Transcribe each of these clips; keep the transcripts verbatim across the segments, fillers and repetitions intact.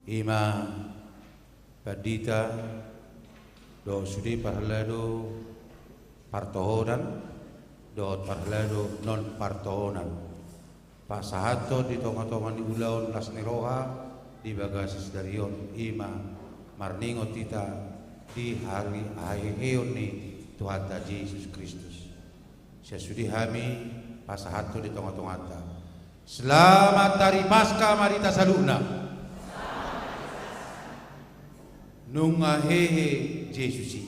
I ma pandita dohot sude parhalado partohonan dohot parhalado non partohonan. Pasahathon di tonga-tonga ni ulaon las ni roha di bagasan sadari on, i ma marningot hita di ari haheheon ni Tuhanta Jesus Kristus. Sian sude hami pasahathon di tonga-tonganta. Selamat Hari Paskah ma di hita saluhutna. Nunga hehe Jesus i,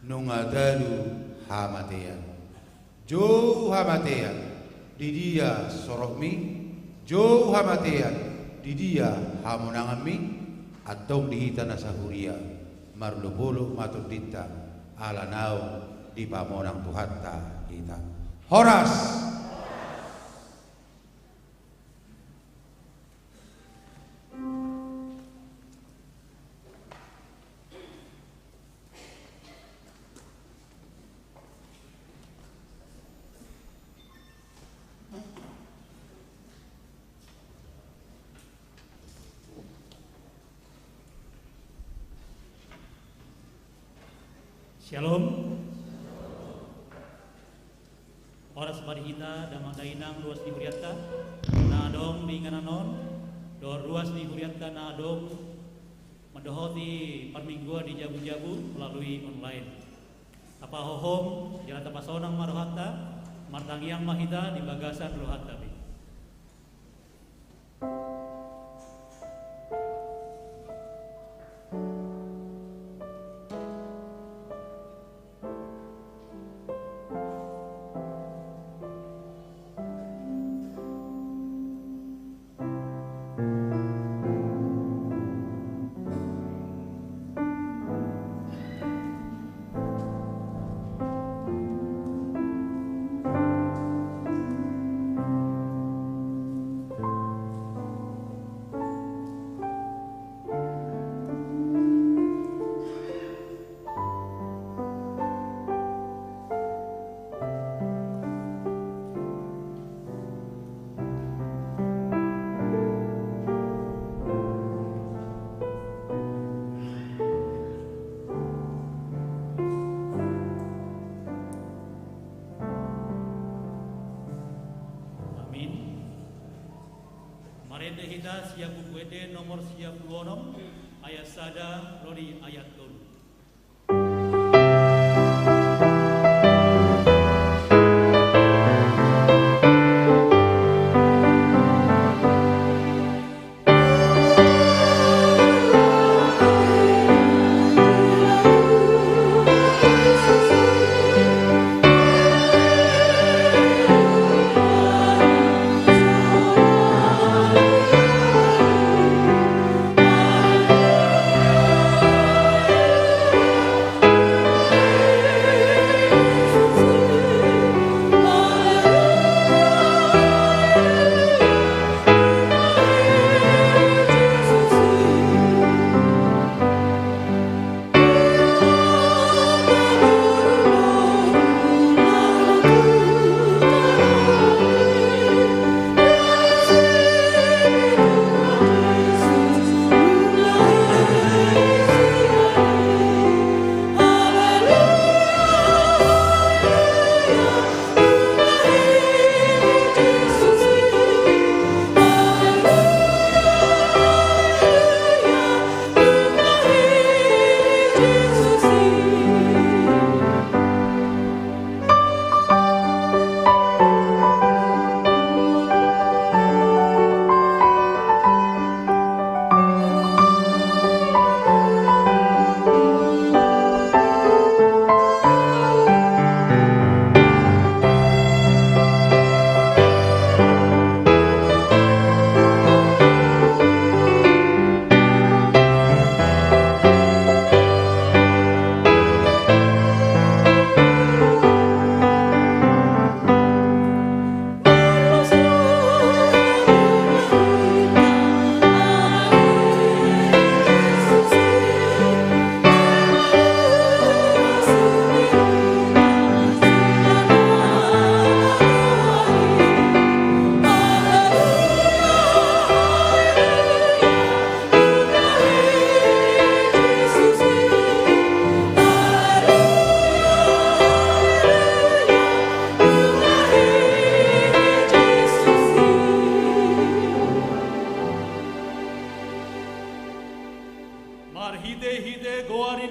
nunga talu hamatean. Jou hamatean, di dia sorokmi? Jou hamatean, di dia hamonanganmi? Antong di hita na sahuria, marolopolop ma tondinta, ala naung dipamonang Tuhanta hita. Horas! Syalom. Horas ma di hita damang dainang, ruas ni hurianta na adong di inganan on dohot ruas ni hurianta na adong mandohoti parmingguan di jabu-jabu melalui online. Tapahohom jala tapasonang ma rohanta, martangiang ma hita di bagasan rohanta be. Amin. Marende hita sian Buku Ende nomor sia pulu onom, ayat sada ro di ayat tolu.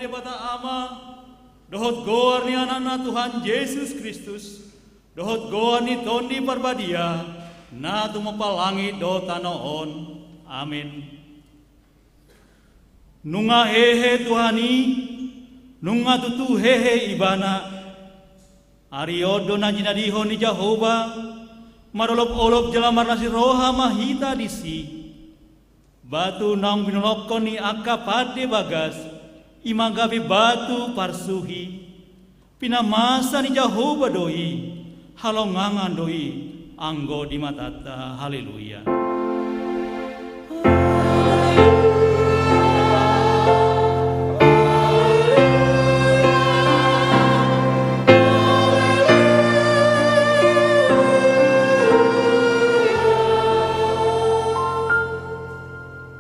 Debata Ama, dohot goar ni Anakna Tuhan Jesus Kristus, dohot goar ni Tondi Parbadia, na tumompa langit dohot tano on. Amen. Nunga hehe Tuhan i, nunga tutu hehe Ibana. Ari on do na jinadihon ni Jahowa, marolopolop jala marlas ni roha ma hita disi. Batu naung binolongkon ni angka pande bagas, i ma gabe batu parsuhi. Pinamasa ni Jahowa do i, halongangan do i, anggo di matanta. Haleluya.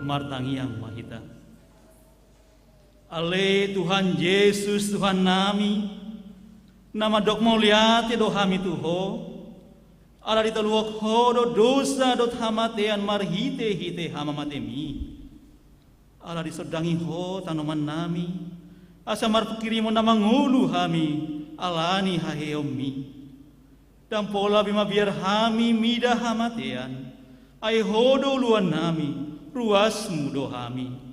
Martangiang ma hita. Ale Tuhan Jesus, Tuhannami, na mandok mauliate do hami tu Ho, ala ditaluhon Ho do dosa dohot hamatean marhitehite hamamateMi. Ala disondangi Ho tanomannami, asa marpingkirimon na mangolu hami ala ni haheheonMi. Ndang pola be mabiar hami mida hamatean, ai Ho do uluannami, ruasMu do hami.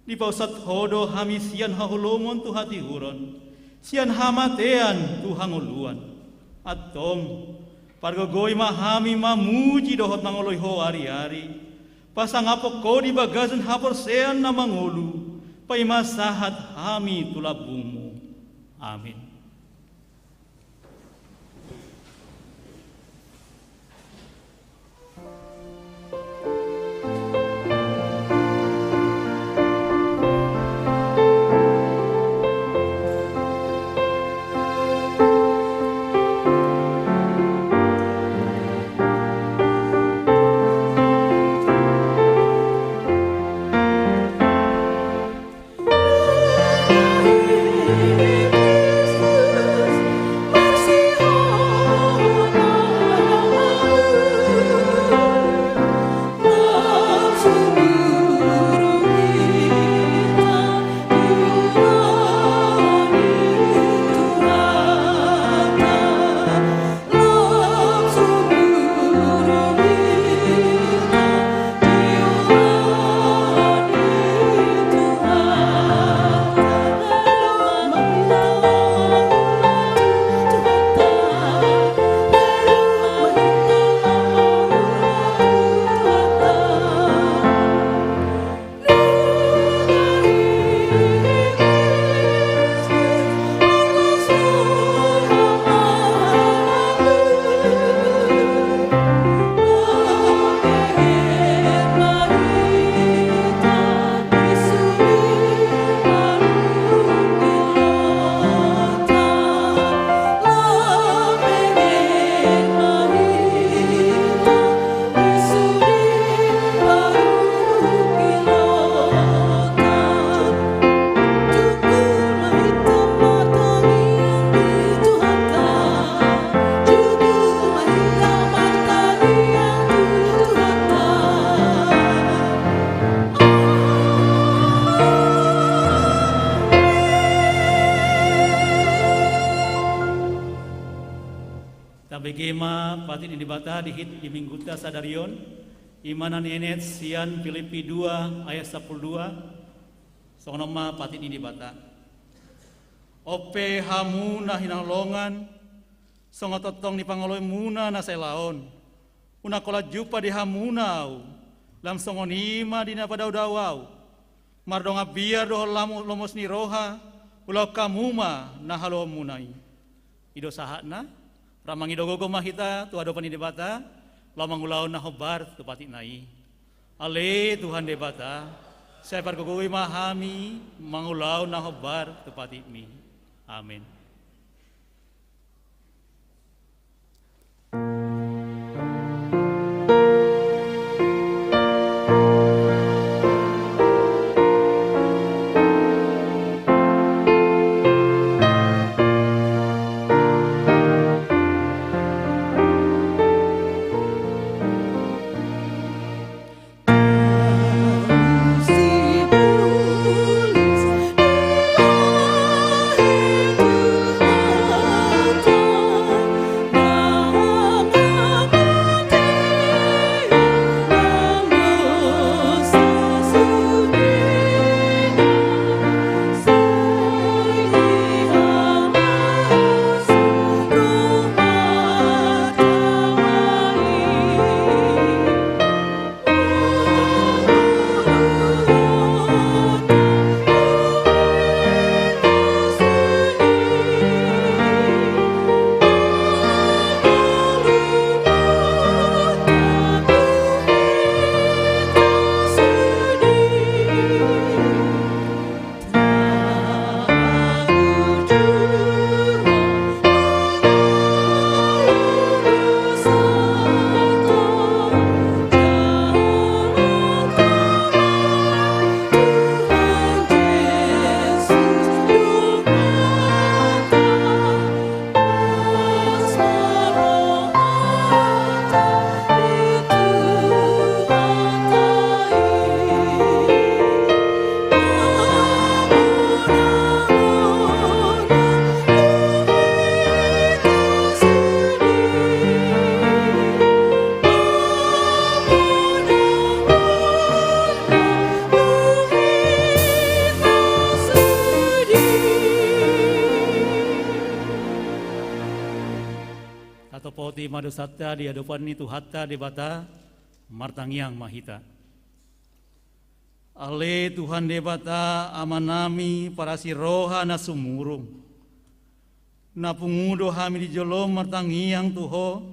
Dipausat Ho do hami sian haholomon tu hatihuron, sian hamatean tu hangoluan. Antong, pargogoi ma hami mamuji dohot mangoloi Ho ariari, pasangaphon Ho di bagasan haporseaon na mangolu, paima sahat hami tu lambungMu. Amin. Tabege ma patik ni Debata di hit di Minggunta sadari on, i ma na nienet sian Pilippi dua ayat sampulu dua, songon on ma patik ni Debata. On pe hamu na hinaholongan, songon tongtong ni pangoloimuna na saela on, unang holan jumpa di hamuna ahu, lam songon i ma di na padaodao ahu, mardongan biar dohot lamo-, lomos ni roha, ulaon hamu ma na haluaonmuna i. I do sahatna, ra mangido gogo ma hita tu adopan ni Debata, laho mangulahon na hombar tu patikna i. Ale Tuhan Debata, sai pargogoi ma hami mangulahon na hombar tu patikMi. Amen. ma dosanta di adopan ni Tuhanta Debata, martangiang ma hita. Ale Tuhan Debata, Amanami parasi roha na sumurung, na pungu do hami di jolo martangiang tu Ho,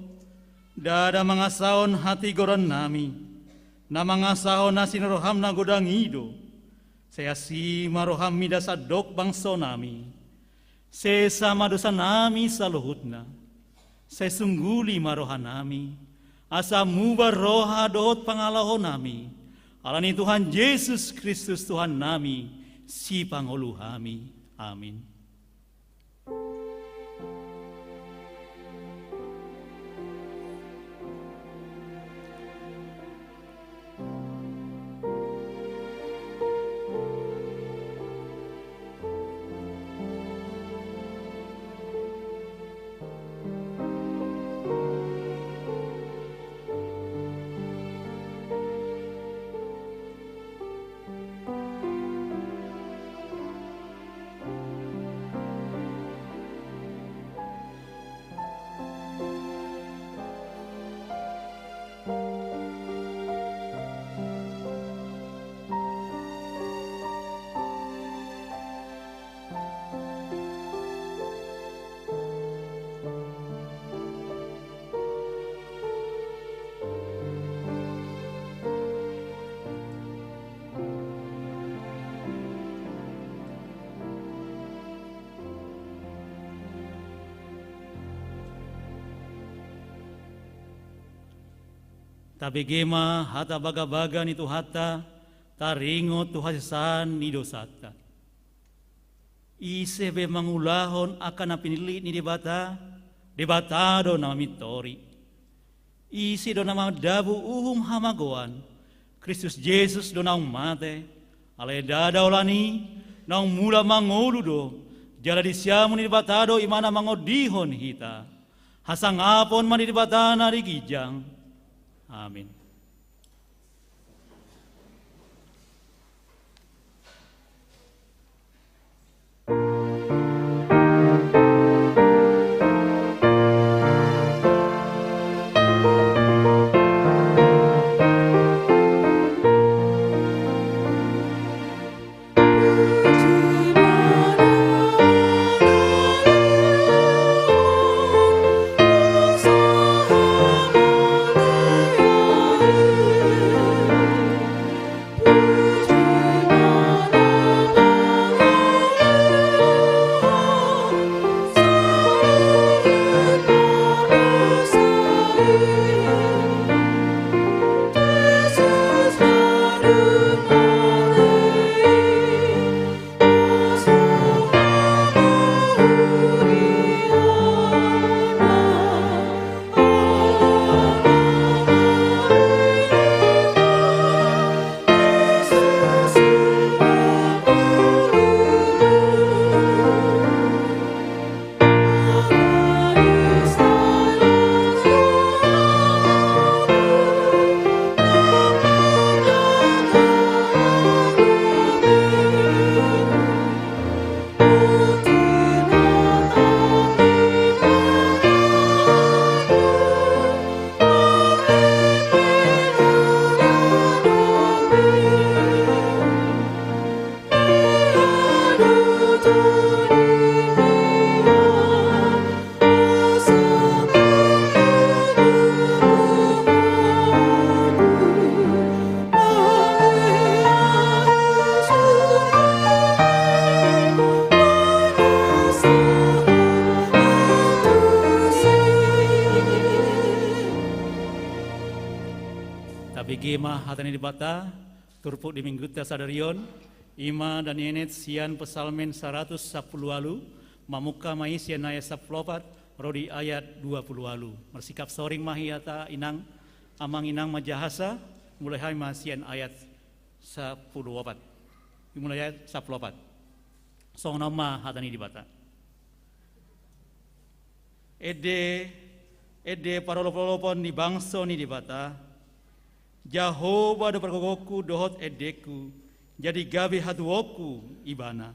ndada mangasahon hatigorannami, na mangasahon asi ni roham na godang i do. Sai asi ma roham mida sandok bangsonami. Sesa ma dosanami saluhutna. Sai sungguli ma rohanami, asa muba roha dohot pangalahonami. Ala ni Tuhan Jesus Kristus Tuhannami, Sipangolu hami. Amin. Tabege ma hata bagabaga ni Tuhanta, taringot tu hasesaan ni dosanta. Ise pe mangulahon angka na pinillit ni Debata, Debata do na mamintori. Ise do na mandabu uhum hamagoan, Kristus Jesus do naung mate, alai ndada holan i, naung mulak mangolu do, jala di siamun ni Debata do ibana mangondihon hita. Hasangapon ma di Debata na di ginjang. Amin. Tabege ma hata ni Debata, turpuk di minggunta sadari on, i ma na nienet sian Psalmen saratus sampulu ualu, mamungka ma i sian ayat sampulu opat, ro di ayat dua pulu ualu. Marsikap soring ma hita inang, amang inang manjahasa, mulai hami ma sian ayat sampulu opat. Mulai ayat sampulu opat. Songon on ma hata ni Debata. Ende, ende parolopolopon ni bangso ni Debata, Jahowa do pargogongku dohot endengku, jadi gabe hatuaonku ibana.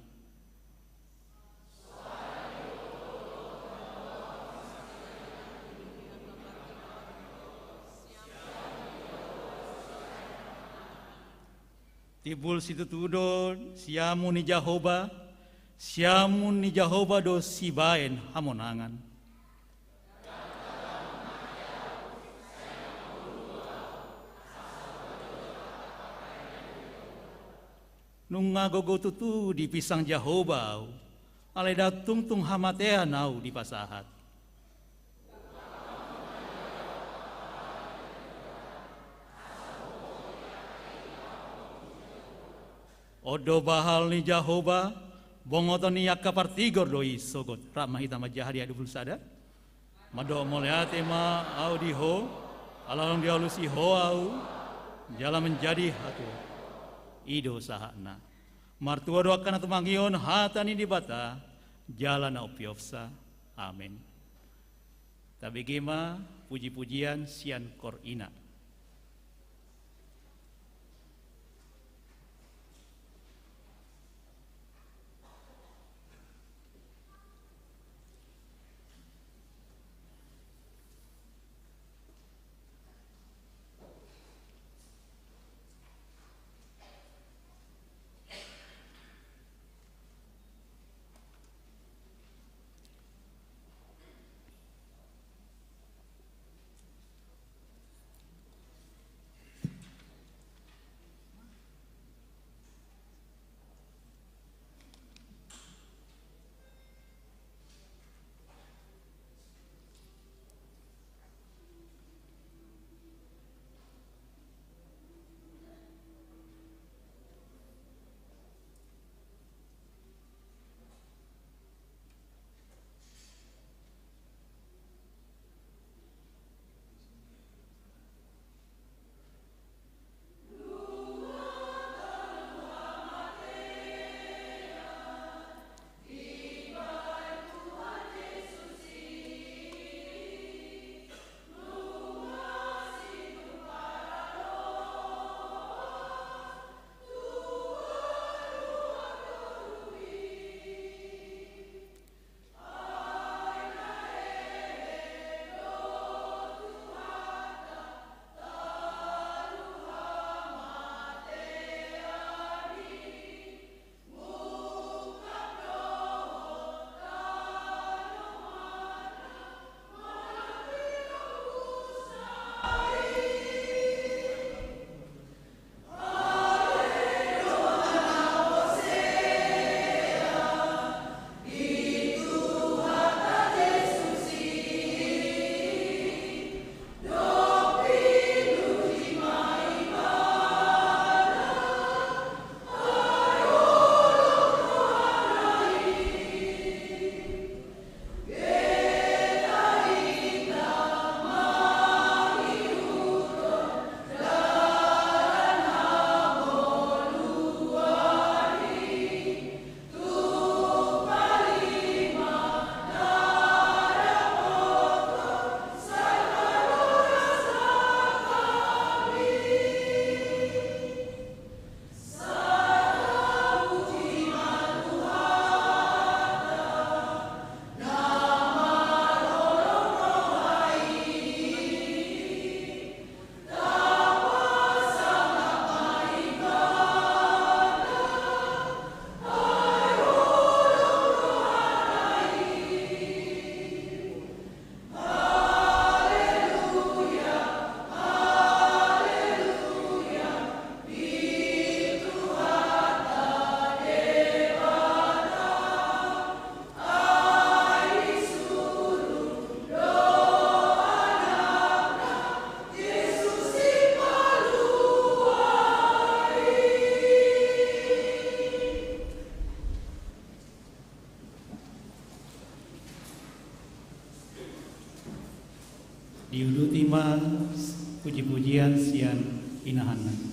Timbul situtu do siamun ni Jahowa, siamun ni Jahowa do sibaen hamonangan. Nunga gogo tutu dipinsang Jahowa ahu, alai ndang tungtung hamatean ahu dipasahat. On do bahal ni Jahowa, bongotan ni angka partigor do i sogot. Rap ma hita manjaha di ayat dua puluh sada. Mandok mauliate ma ahu di Ho, ala naung dialusi Ho ahu, jala manjadi hatuaon. I do sahatna. Martua do angka na tumangihon hata ni Debata, jala na umpeopsa. Amen. Tabege ma puji-pujian sian koor ina. Diuduti ma puji-pujian sian inahanna.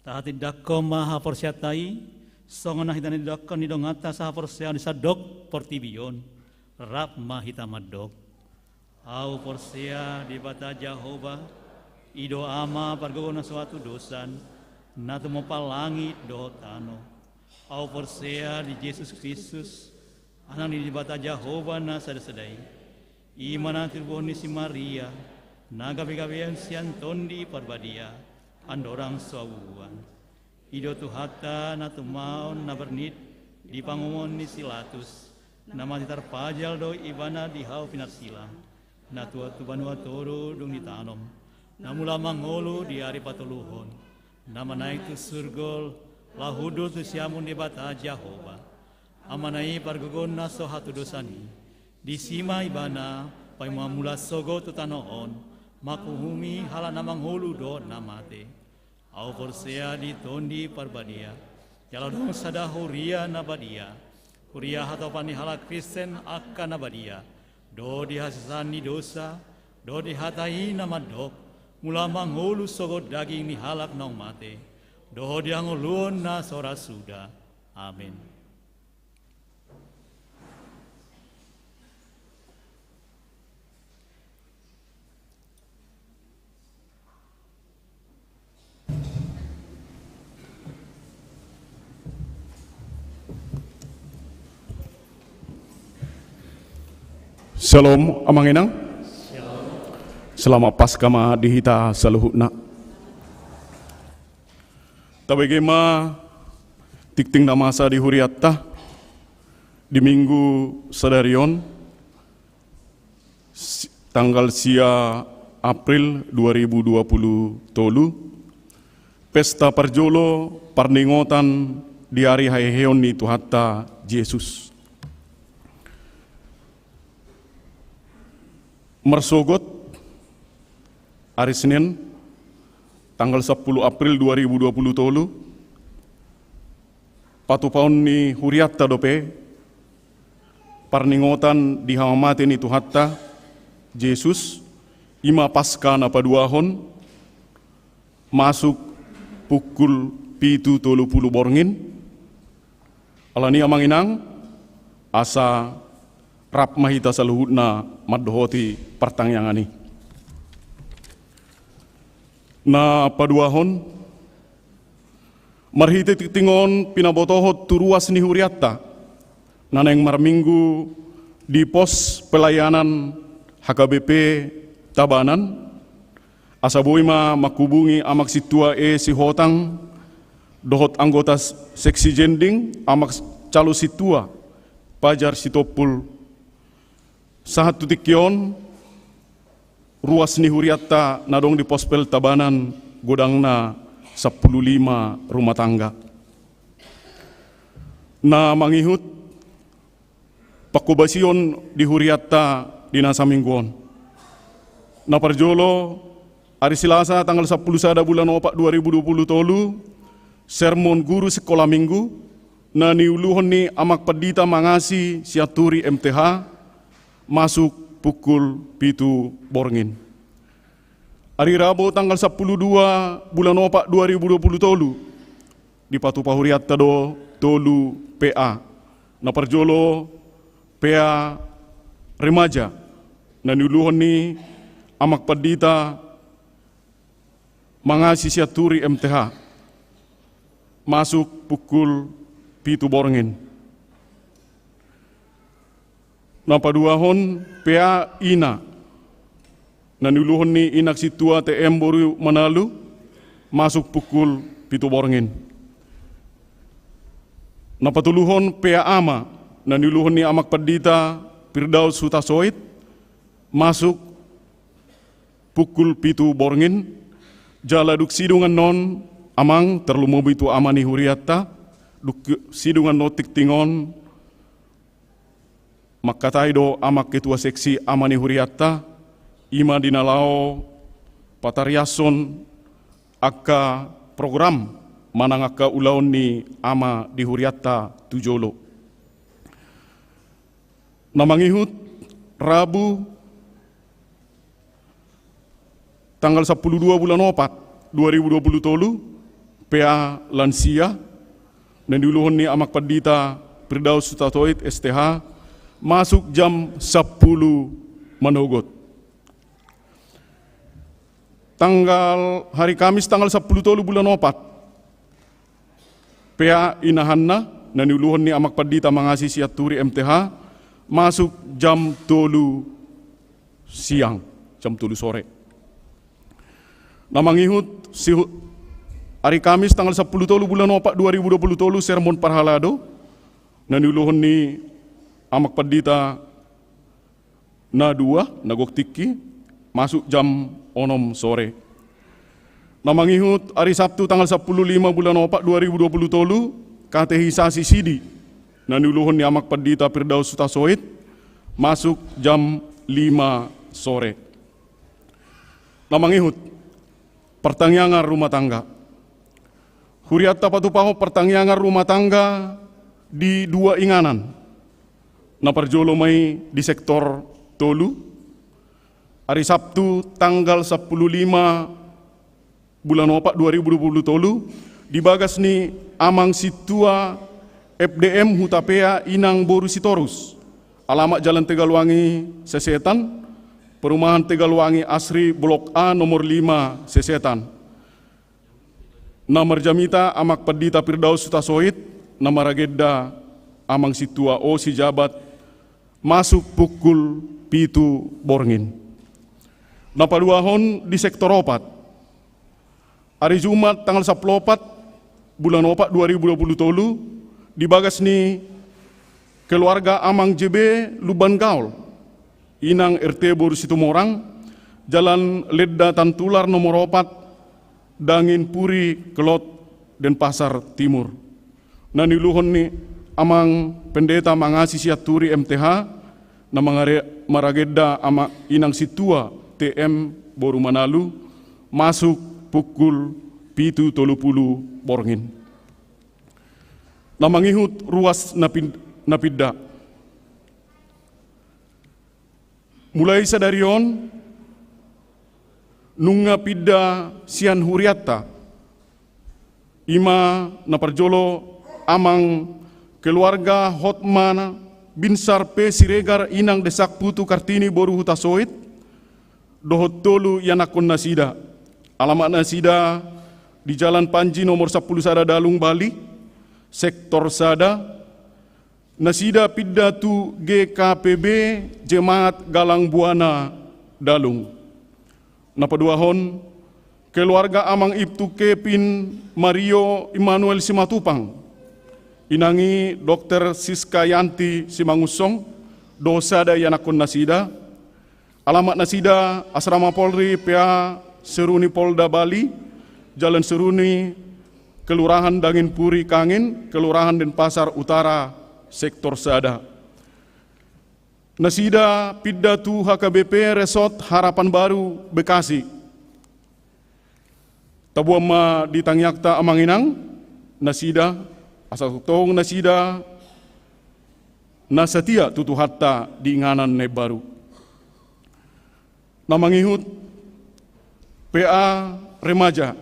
Tahatindangkon ma haporseaonta i, songon na hinahatindangkon ni donganta sahaporseaon di sandok portibi on. Rap ma hita mandok. Ahu porsea di Debata Jahowa, i do Ama pargogo na so hatudosan, na tumompa langit dohot tano. Ahu porsea di Jesus Kristus, Anak ni Debata Jahowa na sadasada i. I ma na tinubuhon ni si Maria, na gabegabean sian Tondi Parbadia, andorang so habubuhan. I do Tuhanta na tumaon na bernit di pangomoan ni si Pilatus, na mate tarpajal do Ibana di hau pinarsilang, na tuat tu banua toru dung ditanom, na mulak mangolu di ari patoluhon, na manaek tu surgo, laho hundul tu siamun ni Debata Jahowa. Amana i pargogo na so hatudosan i. Disi ma Ibana paima mulak sogot tu tano on, manguhumi halak na mangolu dohot na mate. Ahu porsea di Tondi Parbadia, jala adong sada huria na badia, huria hatopan ni halak Kristen angka na badia, dohot di hasesaan ni dosa, dohot di hata i na mandok, mulak mangolu sogot daging ni halak naung mate, dohot di hangoluon na so ra suda. Amen. Syalom, Amang Inang. Selamat Paskah ma di hita saluhutna. Tabege ma tingting na masa di hurianta di Minggu sadari on, si-, tanggal sia April dua ribu dua puluh tolu, pesta parjolo parningotan di ari haheheon ni Tuhanta Jesus. Marsogot ari Senin, tanggal sampulu April dua ribu dua puluh tolu, patupaon ni hurianta dope parningotan di hamamate ni Tuhanta Jesus, i ma Paskah na paduahon, masuk pukul pitu tolu pulu borngin. Alani i, Amang Inang, asa rap ma hita saluhutna mandohoti partangiangan i. Na paduahon, marhite tingting on pinabotohon tu ruas ni hurianta na naeng marminggu di pos pelayanan H K B P Tabanan, asa boi ma manghubungi Amak Sintua E Sihotang dohot anggota s-, seksi Jending, Amak Calo Sintua Pajar Sitompul. Sahat tu tingki on, ruas ni hurianta na adong di Pospel Tabanan godangna sampulu lima rumah tangga. Na mangihut panghobasion di hurianta di na saminggu on. Na parjolo, ari Selasa tanggal sampulu sada bulan opat dua ribu dua puluh tolu, sermon guru sekolah minggu, na niuluhon ni Amak Pandita Mangasi Sianturi M T H, masuk pukul pitu borngin. Ari Rabo tanggal sampulu dua bulan opat dua ribu dua puluh tolu, dipatupa hurianta do tolu P A. Na parjolo P A remaja, na niuluhon ni Amak Pandita Mangasi Sianturi M T H, masuk pukul pitu borngin. Na paduahon P A ina, na niuluhon ni Inak Sintua T M boru Manalu, masuk pukul pitu borngin. Na patoluhon P A ama, na niuluhon ni Amak Pandita Firdaus Hutasoit, masuk pukul pitu borngin. Jala dung sidung annon, Amang, tarlumobi tu ama ni hurianta, dung sidung annon tingting on, mangkatai do Amak Ketua Seksi ama ni hurianta, i ma di na laho patariashon angka program manang angka ulaon ni ama di hurianta tu jolo. Na mangihut Rabu tanggal sampulu dua bulan opat dua ribu dua puluh tolu, P A lansia, na niuluhon ni Amang Pandita Firdaus Hutasoit, S T H, masuk jam sampulu manogot. Tanggal, hari Kamis tanggal sampulu tolu bulan opat, P A inahanna, na niuluhon ni Amang Pandita Mangasi Sianturi, M T H, masuk jam tolu siang, jam tolu sore. Na mangihut sihu-, hari Kamis tanggal sampulu tolu bulan opat dua ribu dua puluh tolu, sermon parhalado, na niuluhon ni Amang Pandita na dua, na gok tingki, masuk jam onom sore. Na mangihut hari Sabtu tanggal sampulu lima bulan opat dua ribu dua puluh tolu, katehisasi sidi, na niuluhon ni Amang Pandita Firdaus Hutasoit, masuk jam lima sore. Na mangihut partangiangan rumah tangga. Hurianta patupahon partangiangan rumah tangga di dua inganan. Na parjolo ma i di sektor tolu. Hari Sabtu tanggal sampulu lima bulan opat dua ribu dua puluh tolu, di bagas ni Amang Sintua F D M Hutapea Inang boru Sitorus, alamat Jalan Tegalwangi Sesetan, Perumahan Tegalwangi Asri, Blok A, nomor lima, Sesetan. Na marjamita Amang Pandita Firdaus Hutasoit, na maragenda Amang Sintua O. Sijabat, masuk pukul pitu borngin. Na paduahon di sektor opat. Hari Jumat tanggal sampulu opat bulan opat dua ribu dua puluh tolu, di bagas ni keluarga Amang J B Lumban Gaol, Inang R T boru Situmorang, Jalan Lenda Tantular nomor opat, Dangin Puri, Kelod, Denpasar Timur. Na niuluhon ni Amang Pendeta Mangasi Sianturi, M T H, na mangare-, maragenda Amang Inang Sintua T M boru Manalu, masuk pukul pitu tolu pulu borngin. Na mangihut ruas na pin-, na pinda. Mulai sadari on, nunga pinda sian hurianta. I ma na parjolo Amang keluarga Hotma Binsar P Siregar Inang Desak Putu Kartini boru Hutasoit, dohot tolu ianakkon nasida. Alamat nasida di Jalan Panji nomor sampulu sada Dalung Bali, sektor sada, nasida pinda tu G K P B Jemaat Galang Buana Dalung. Na paduahon, keluarga Amang Ibtu Kevin Mario Immanuel Simatupang, inang i Dokter Siska Yanti Simangunsong, dohot sada ianakkon nasida. Alamat nasida Asrama Polri P A Seruni Polda Bali, Jalan Seruni, Kelurahan Dangin Puri Kangin, Kelurahan Denpasar Utara, sektor sada. Nasida pinda tu H K B P Resort Harapan Baru, Bekasi. Taboan ma di tangiangta Amang Inang, nasida, asa tongtong nasida na satia tu Tuhanta di inganan na imbaru. Na mangihut P A Remaja.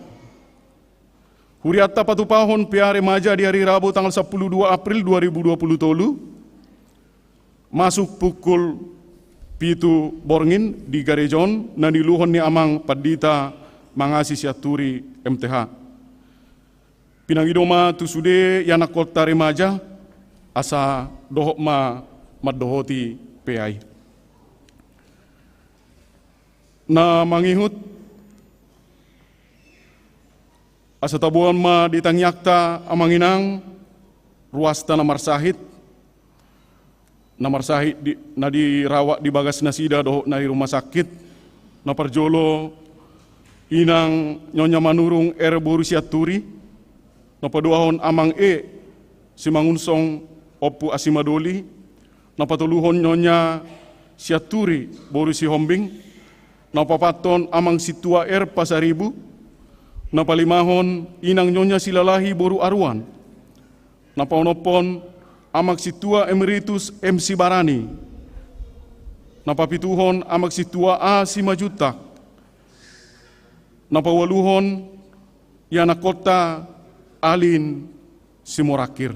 Hurianta patupahon P A Remaja di ari Rabu tanggal sampulu dua April dua ribu dua pulu tolu, masuk pukul pitu borngin di gareja on na niuluhon ni Amang Pandita Mangasi Sianturi, M T H. Pinangido ma tu sude ianakkonta remaja, asa dohot ma mandohoti P A i. Na mangihut, asa taboan ma di tangiangta Amang Inang, ruasta na marsahit, na marsahit di, na dirawat di bagas nasida dohot na di rumah sakit, na parjolo Inang Nyonya Manurung R boru Sianturi, na paduahon Amang E Simangunsong Ompu Asimadoli, na patoluhon Nyonya Sianturi boru Sihombing, na paopathon Amang Sintua R Pasaribu, na palimahon Inang Nyonya Silalahi boru Aruan, na paonomhon Amang Sintua Emeritus M Sibarani, na papituhon Amang Sintua A Simanjuntak, na paualuhon ianakkonta Alin Simorangkir.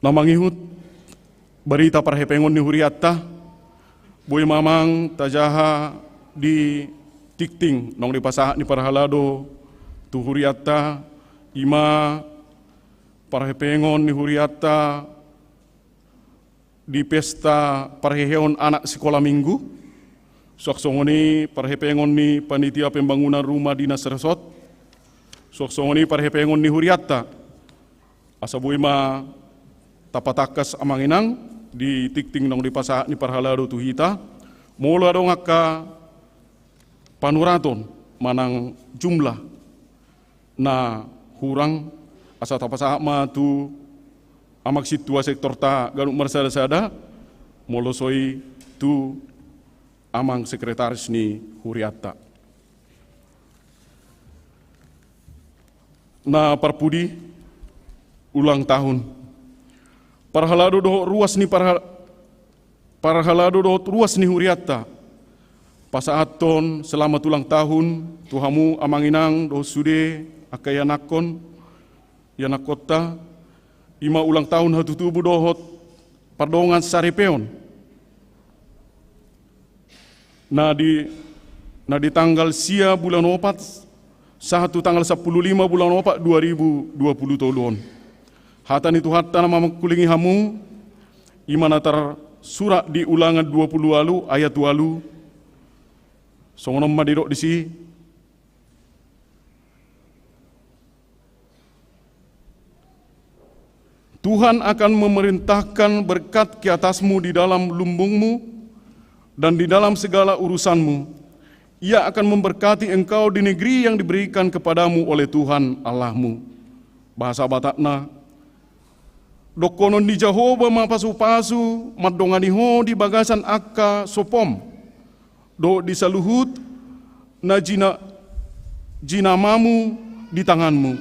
Na mangihut barita parhepengon ni hurianta, boi ma amang tajaha di tingting naung dipasahat ni parhalado tu hurianta, i ma parhepengon ni hurianta di pesta parheheon anak sikola minggu, suang songon i parhepengon ni panitia pembangunan rumah dinas resort, suang songon i parhepengon ni hurianta. Asa boi ma tapatangkas amang inang di tingting naung dipasahat ni parhalado tu hita, molo adong angka panuraton manang jumlah na hurang, asa tapasahat ma tu amang sintua sektorta ganup marsada-sada, molo so i tu amang sekretaris ni hurianta. Na parpudi, ulang tahun. Parhalado dohot ruas ni parha-, parhalado dohot ruas ni hurianta, pasahathon selamat ulang tahun tu hamu amang inang dohot sude angka ianakhon, ianakkonta, i ma ulang tahun hatutubu dohot pardongan saripeon. Na di, na di tanggal sia bulan opat sahat tu tanggal sampulu lima bulan opat dua ribu dua pulu tolu on. Hata ni Tuhanta na mamangkulingi hamu, i ma na tarsurat di Ulangan dua pulu ualu ayat ualu. Songon on ma didok disi: Tuhan akan memerintahkan berkat ke atasmu di dalam lumbungmu dan di dalam segala urusanmu. Ia akan memberkati engkau di negeri yang diberikan kepadamu oleh Tuhan Allahmu. Bahasa Batakna: Dohonon ni Jahowa ma pasu-pasu mandongani ho di bagasan angka sopom dohot di saluhut na jina-, jinamamu di tanganmu.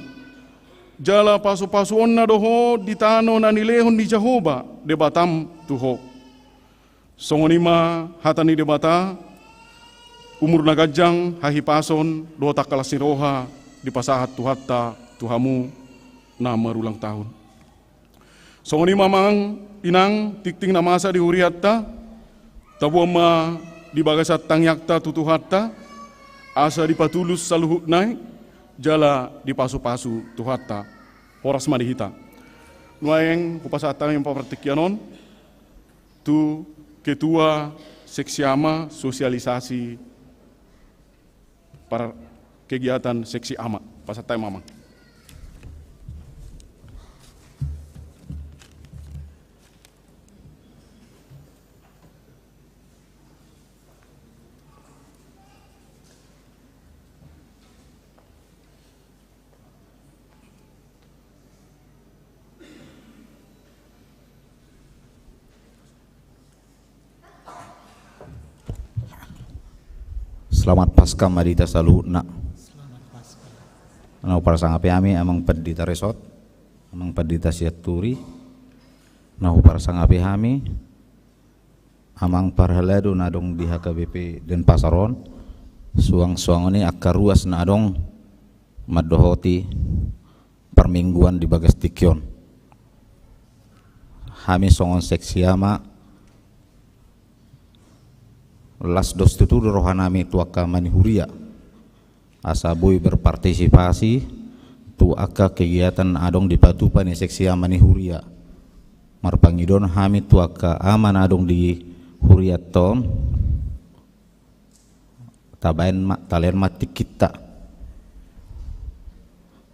Jala pasu-pasuonna do ho di tano na nilehon ni Jahowa Debatam tu ho. Songon i ma hata ni Debata, umur na ganjang, hahipason dohot angka las ni roha dipasahat Tuhanta tu hamu na marulang tahun. Songon i ma amang inang, tingting na masa di hurianta, taboan ma di bagasan tangiangta tu Tuhanta, asa dipatulus saluhutna i, jala dipasu-pasu Tuhanta. Horas ma di hita. Nuaeng hupasahat hami ma partingkian on tu Ketua Seksi Ama Sosialisasi par-, kegiatan Seksi Ama. Pasahat hami ma amang. Selamat Paskah ma di hita saluhutna. Selamat Paskah. Na huparsangapi hami amang pandita resort, amang pandita Sianturi. Na huparsangapi hami amang parhalado na adong di H K B P Denpasar on, suang-suang ni angka ruas na adong mandohoti parmingguan di bagas tingki on. Hami songon Seksi Ama, las dos tutu do rohanami tu angka ama ni huria, asa boi berpartisipasi tu angka kegiatan na adong dipatupa ni Seksi Ama ni huria. Marpangidoan hami tu angka ama na adong di hurianta on, tabaen ma, talean ma tingkinta.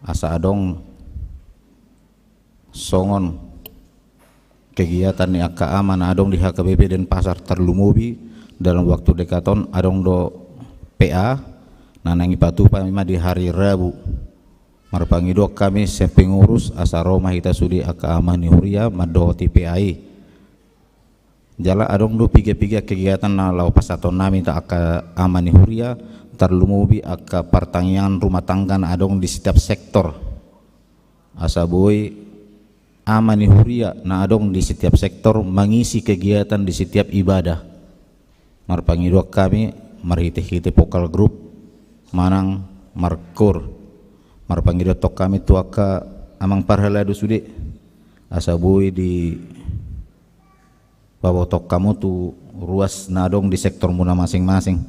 Asa adong songon kegiatan ni angka ama na adong di H K B P Denpasar, tarlumobi dalam waktu dekat on adong do P A na naeng ipatupa i ma di hari Rabu. Marpangidoan hami sian pengurus asa ro ma hita sude angka ama ni huria mandohoti P A i. Jala adong do piga-piga kegiatan na laho pasahatonnami tu angka ama ni huria, tarlumobi angka partangiangan rumah tangga na adong di setiap sektor. Asa boi ama ni huria na adong di setiap sektor mangisi kegiatan di setiap ibadah. Marpangidoan hami marhite-hite vokal grup manang markoor. Marpangidoan hami tu angka amang parhalado sude, asa boi dipabotohon hamu tu ruas na adong di sektormuna masing-masing,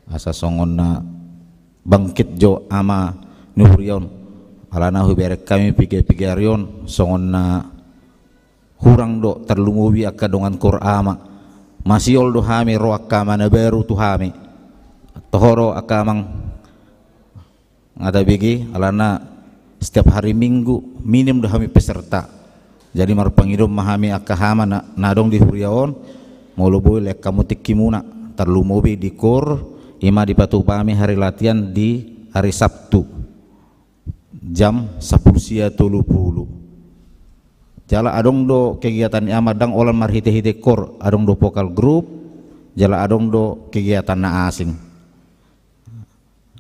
asa songon na bangkit jo ama ni huria on. Alana hubereng hami piga-piga ari on songon na hurang do, tarlumobi angka dongan koor ama. Masiol do hami ro angka ama na baru tu hami. Toho do angka amang nga tabege, alana setiap hari Minggu minim do hami peserta. Jadi marpangidoan ma hami angka ama na, na adong di huria on, molo boi lean hamu tingkimuna, tarlumobi di koor, ima dipatupa hami hari latihan di hari Sabtu jam sampulu sia tolu pulu. Jala adong do kegiatan ni ama, ndang holan marhite-hite koor, adong do vokal grup, jala adong do kegiatan na asing.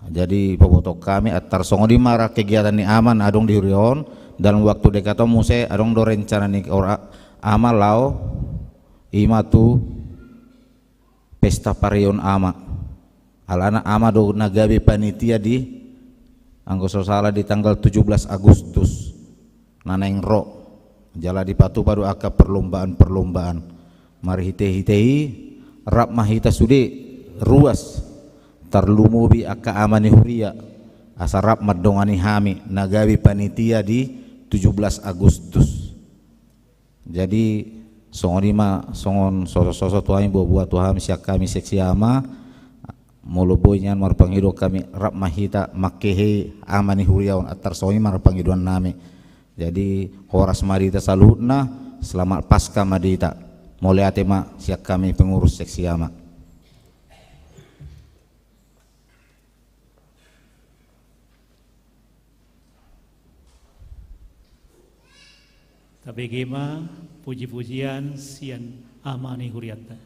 Jadi pabotohon hami antar songon i ma ra kegiatan ni ama na adong di huria on. Dalam waktu dekat on muse adong do rencana ni ora ama laho ima tu pesta parion ama. Alana ama do na gabe panitia di, anggo so sala, di tanggal tujuh belas Agustus na naeng ro. Jala dipatupa do angka perlombaan-perlombaan. Marhite-hite i rap ma hita sude ruas, tarlumobi angka ama ni huria, asa rap mandongani hami na gabe panitia di tujuh belas Agustus. Jadi songon i ma, songon soso-soso tu hami, boa-boa tu hami sian hami seksi ama. Molo boi nian marpangido hami, rap ma hita mangkehe ama ni huria on, antar songon i ma ra pangidoan nami. Jadi horas ma di hita saluhutna, selamat Paskah ma di hita. Mauliate ma sian hami pengurus seksi ama. Tabege ma puji-pujian sian ama ni hurianta.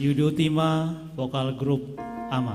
Yudi Utima, vokal grup Ama.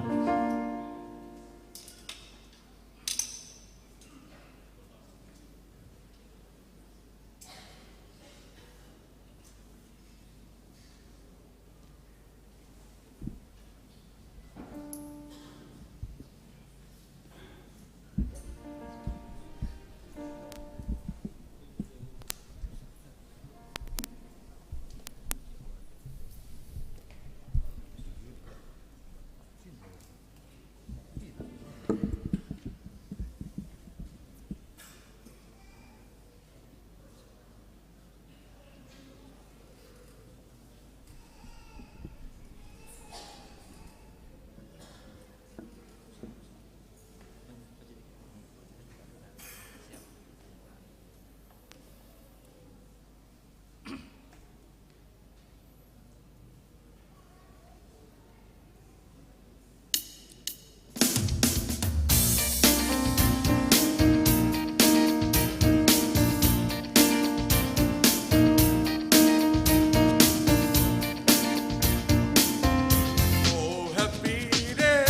Oh, happy day.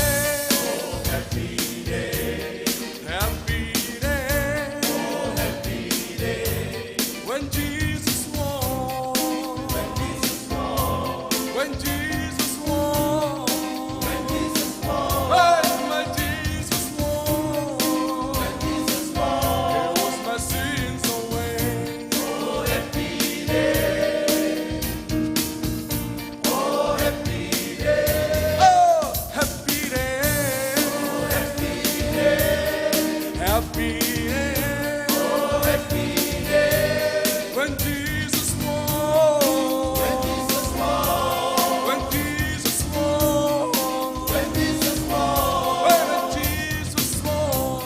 Oh, happy day. Happy day. Oh, happy day. When Jesus walk. When Jesus walk. When Jesus walk. When Jesus walk. Hey, when Jesus walk. When Jesus walk. He wash my sins away. Oh, happy day. Oh, happy day. Oh, happy day. Oh, happy day. Happy day. Oh, happy day. When Jesus walk. When Jesus walk. When Jesus walk. When Jesus walk. When Jesus walk.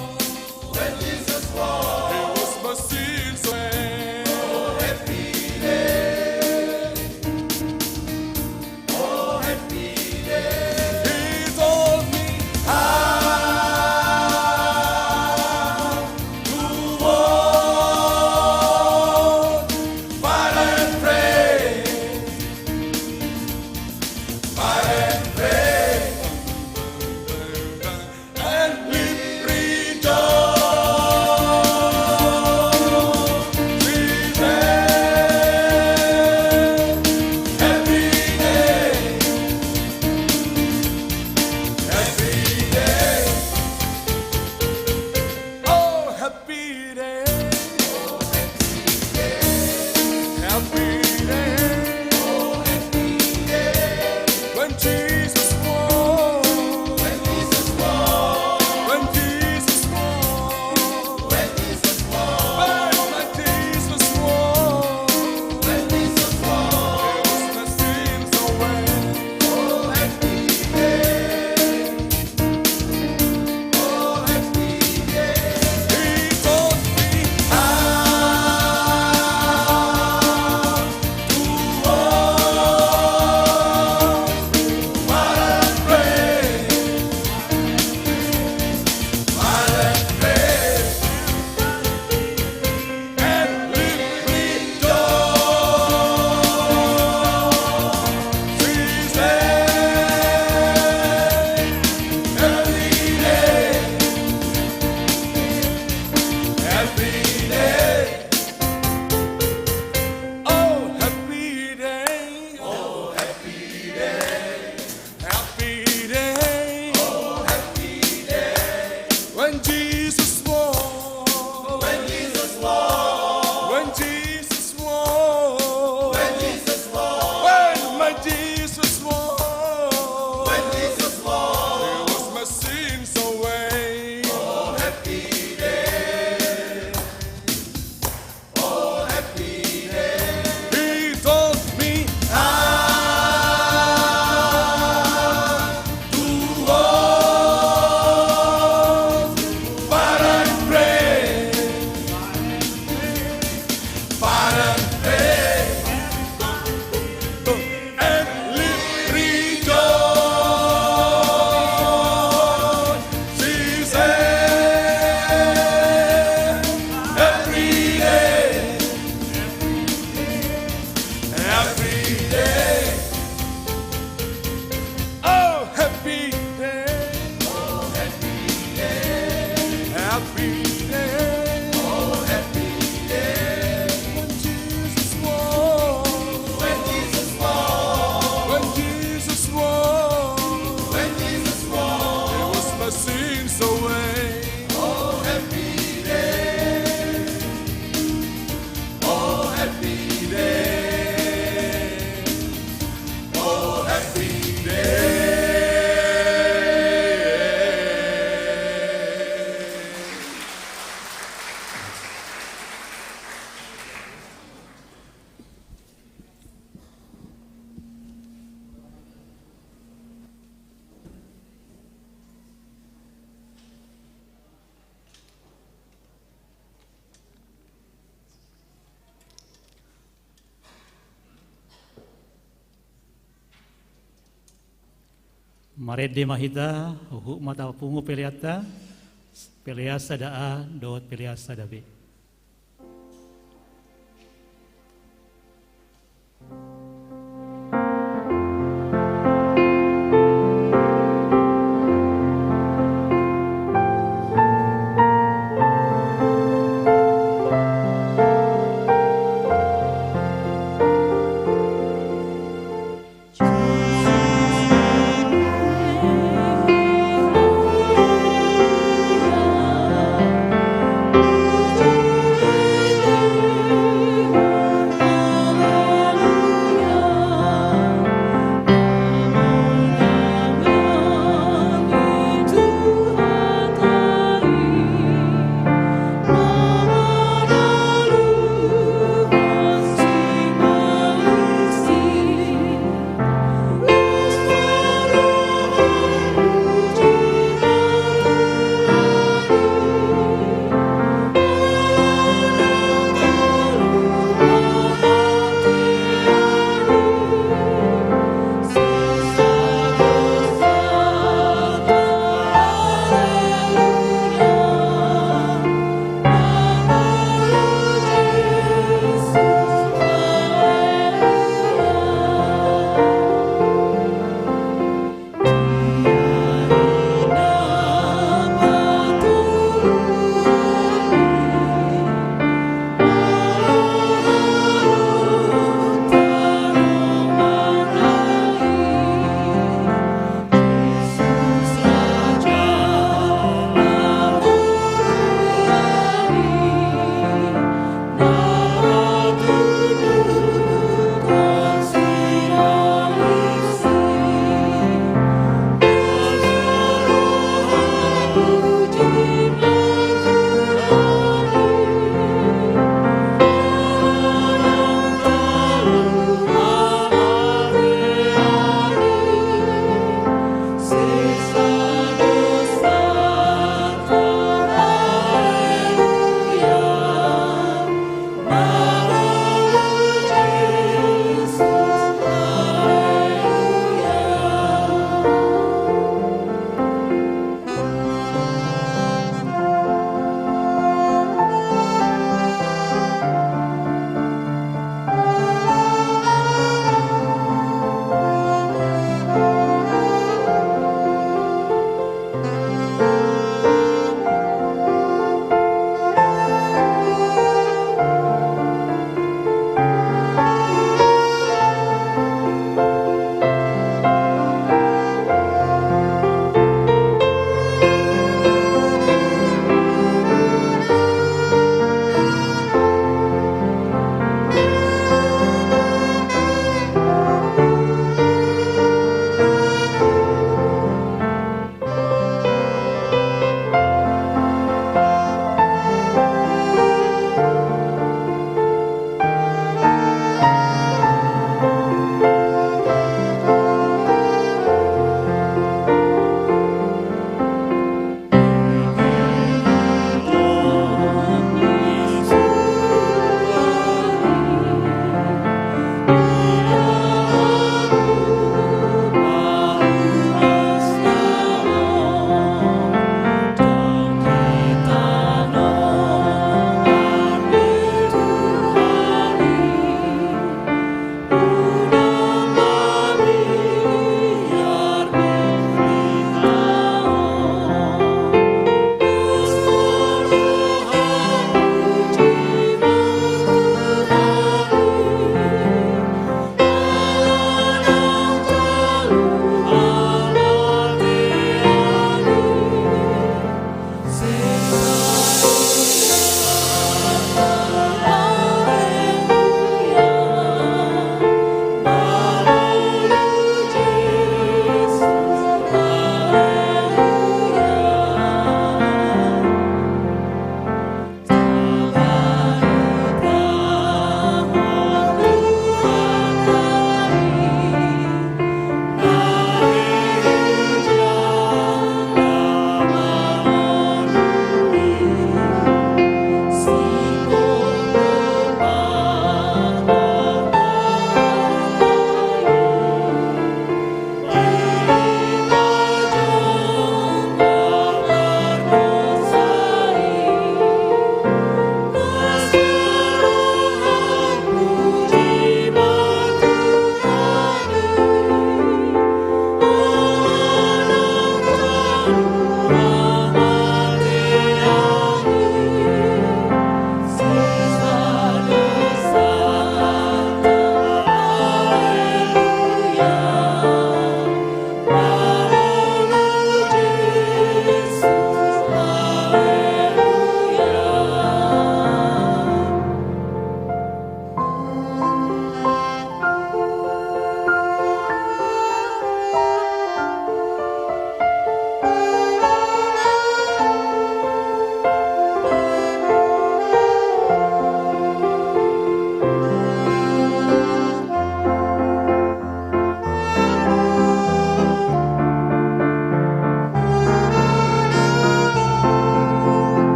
When Jesus walk. He wash my sins away. Oh, happy day. Oh, happy day. He told me, "Ah, Marende ma hita, huhut ma tapungu peleanta, pelean sada A dohot pelean sada B.